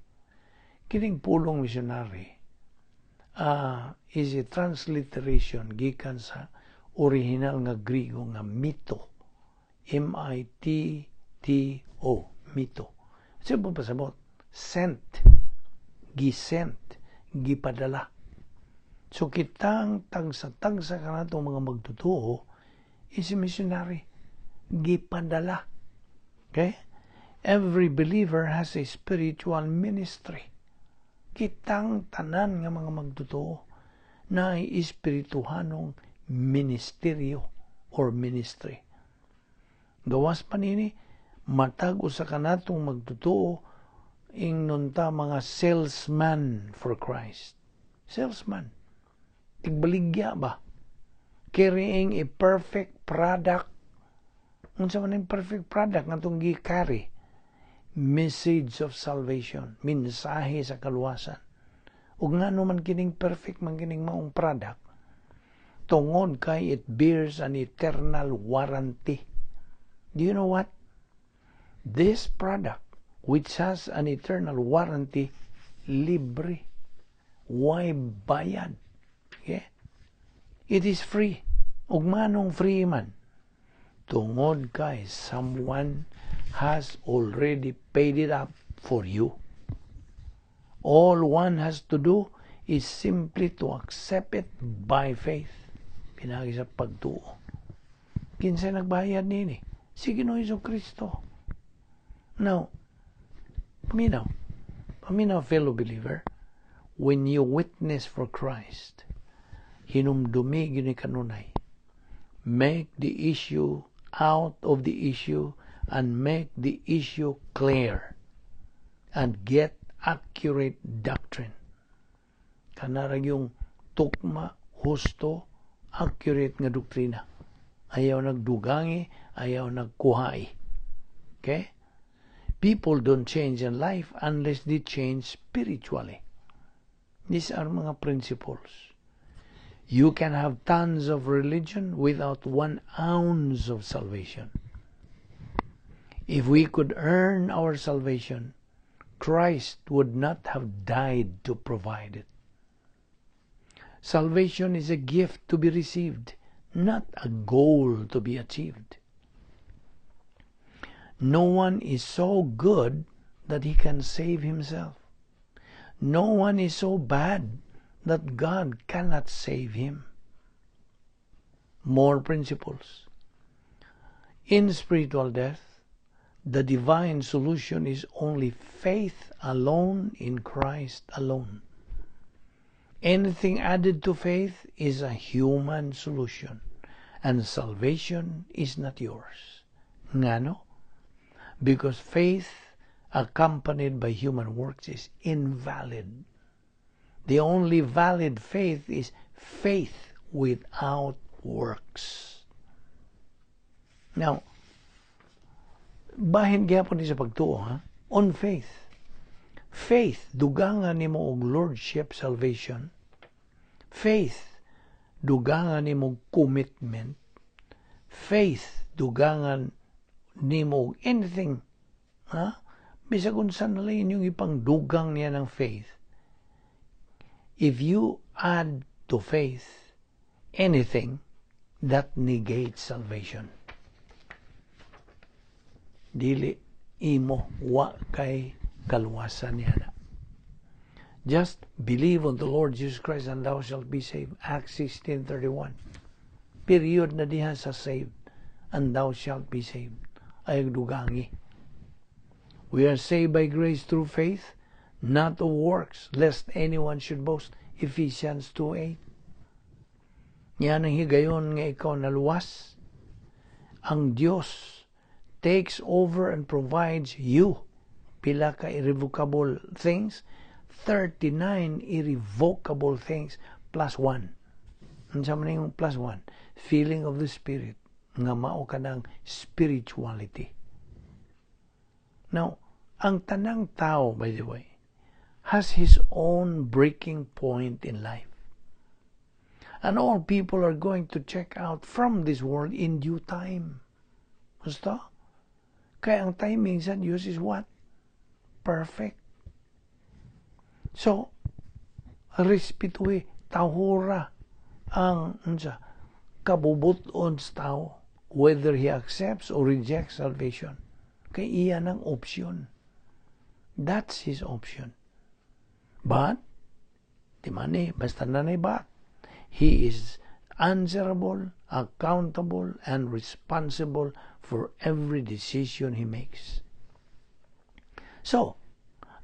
Kining pulong missionary is a transliteration gikan sa original nga Griego nga mito. M-I-T-T-O. Mito. Sa pasabot, sent. Gisent. Gipadala. So kitang tagsa-tagsa kanatong mga magtotoo is a missionary. Gipadala. Okay? Every believer has a spiritual ministry. Kitang tanan nga mga magtotoo na espirituhanong ministeryo or ministry. Gawas pa nini, matag usa kanatong magtotoo, ingnon ta, mga salesman for Christ. Salesman. Tigbaligya ba? Carrying a perfect product. Unsa man ang perfect product nga atong gi-carry? Message of salvation, mensahe sa kaluwasan. Ug ngano man kining perfect man kining maong product? Tungod kay it bears an eternal warranty. Do you know what? This product, which has an eternal warranty, libre. Why bayad? Okay? It is free. Ug manong free man? Tungod kay someone has already paid it up for you. All one has to do is simply to accept it by faith. Pinaagi sa pagtuo. Kinsay nagbayad nini? Si Ginoong Kristo. Now, paminaw. Paminaw, fellow believer, when you witness for Christ, hinumdumi gyud ni kanunay. Make the issue out of the issue and make the issue clear and get accurate doctrine. Kanara yung tukma, husto, accurate nga doktrina. Ayaw nagdugangi, ayaw nagkuhai. Okay? People don't change in life unless they change spiritually. These are mga principles. You can have tons of religion without 1 ounce of salvation. If we could earn our salvation, Christ would not have died to provide it. Salvation is a gift to be received, not a goal to be achieved. No one is so good that he can save himself. No one is so bad that God cannot save him. More principles. In spiritual death, the divine solution is only faith alone in Christ alone. Anything added to faith is a human solution, and salvation is not yours. Ngano? Because faith accompanied by human works is invalid. The only valid faith is faith without works. Now, bahin gyapon ni sa pagtuo, ha? On faith. Faith, dugangan nimo og lordship salvation. Faith, dugangan nimo commitment. Faith, dugangan nimo og anything. Ha? Bisag unsa na lang inyong ipangdugang niya ng faith. If you add to faith anything, that negates salvation. Dili imo, wa kay kaluwasan niya na. Just believe on the Lord Jesus Christ and thou shalt be saved. Acts 16:31. Period na diha sa saved and thou shalt be saved. Ay dugangi. We are saved by grace through faith, not of works, lest anyone should boast. Ephesians 2:8. Yan ang higayon nga ikaw naluwas. Ang Dios takes over and provides you pila ka irrevocable things, 39 irrevocable things plus 1. Unsa man yung plus 1? Filling of the Spirit nga mao kanang spirituality. Now, ang tanang tao, by the way, has his own breaking point in life. And all people are going to check out from this world in due time. Basta? Kaya ang timing sa Diyos is what? Perfect. So, respetuhi, tahura ang unsa kabubuton sa tao whether he accepts or rejects salvation. Kay iya ng option. That's his option. But, di man eh, basta na na but, he is answerable, accountable, and responsible for every decision he makes. So,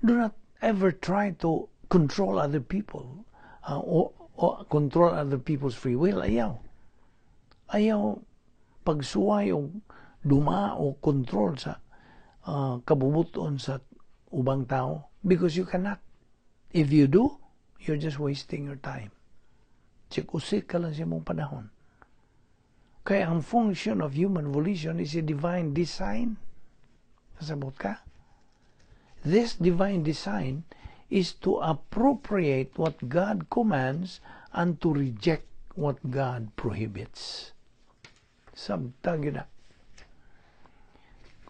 do not ever try to control other people or control other people's free will. Ayaw. Ayaw pagsuway o duma o control sa kabubuton sa ubang tao because you cannot. If you do, you're just wasting your time. Usik ka lang sa imong panahon. Kaya ang function of human volition is a divine design. Kasabot ka? This divine design is to appropriate what God commands and to reject what God prohibits. Sabta gyud na.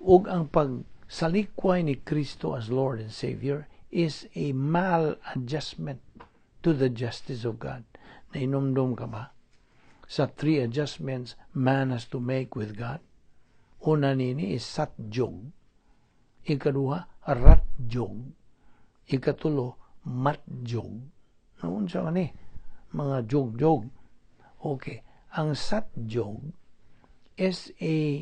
Ug ang pagsalikway ni Kristo as Lord and Savior is a maladjustment to the justice of God. Nahinumdom ka ba sa three adjustments man has to make with God? Una nini is satjog. Ikaduha, ratjog. Ikatulo, matjog. Unsa man ni? Mga jog-jog. Okay. Ang satjog, SATTJOG,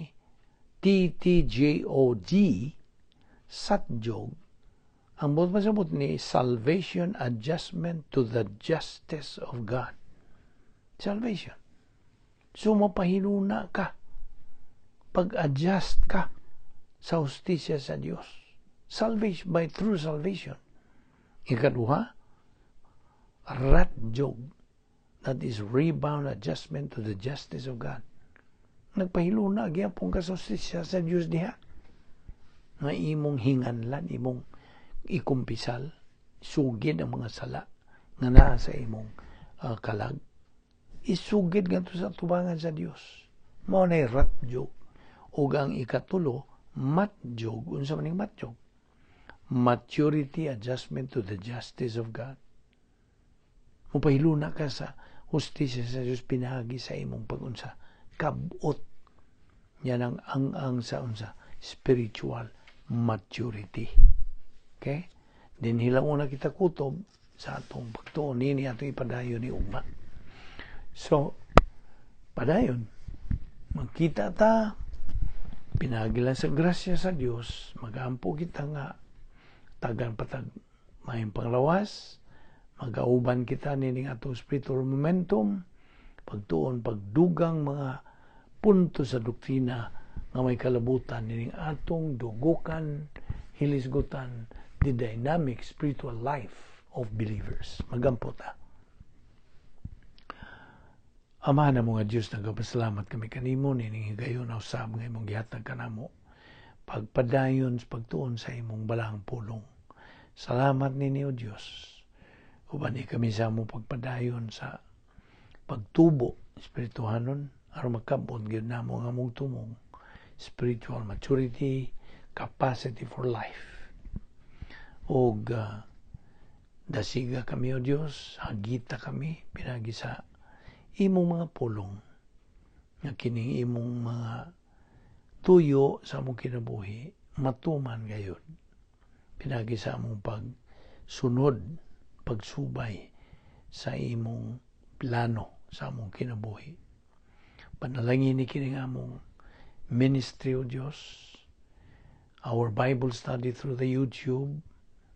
satjog, ang buot pasabot ni salvation adjustment to the justice of God. Salvation. So mapahiluna ka. Pag-adjust ka sa hustisya sa Dios. Salvation by through salvation. Ikaduha, ratjog. That is rebound adjustment to the justice of God. Nagpahiluna gyapon ka sa hustisya sa Dios diha. Nga imong hinganlan, imong ikumpisal, sugid ang mga sala nga naa sa imong kalag. Isugid ngadto sa tubangan sa Dios. Mao nay ratjog. Ug ang ikatulo, matjog. Unsa man ning matjog? Maturity adjustment to the justice of God. Mupahiluna ka sa hustisya sa Dios pinaagi sa imong pagunsa. Kabot. Yan ang sa unsa spiritual maturity. Okay? Dinhi lang una kita kutob sa atong pagtuon nini, atong ipadayon ni ugma. So, padayon. Magkita ta, pinaagi lang sa grasya sa Dios, magampo kita nga tagan patag maayong panglawas, magauban kita nining atong spiritual momentum, pagtuon pagdugang mga punto sa doktrina nga may kalabutan nining atong dugukan, hilisgutan, the dynamic spiritual life of believers. Magampo ta. Ama na mga Diyos, nagapasalamat kami kanimo nining higayon usab nga imong gihatag kanamo pagpadayon sa pagtuon sa imong balaang pulong. Salamat nini, O Diyos. Uban kami sa among pagpadayon sa pagtubo espirituhanon aron makabot gyud namo ang among tumong spiritual maturity, capacity for life. Og dasiga kami, O Dios, hagita kami pinaagi sa imong mga pulong nga kining imong mga Tuyo sa among kinabuhi matuman gayud pinaagi sa among pagsunod, pagsubay sa imong plano sa among kinabuhi. Panalangini kining among ministry, O Dios, our Bible study through the YouTube,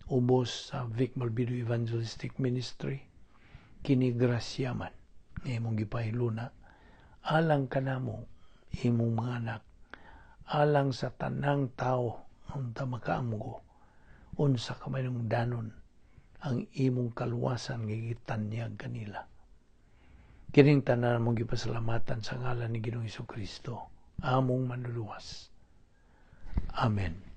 ubos sa Vic Malbido Evangelistic Ministry. Kini grasya man nga imong gipahiluna alang kanamo, imong mga anak, alang sa tanang tao unta makaamgo unsa ka danon ang imong kaluwasan nga gitanyag kanila. Kining tanan among gipasalamatan sa ngalan ni Ginoong Kristo, among Manluluwas. Amen.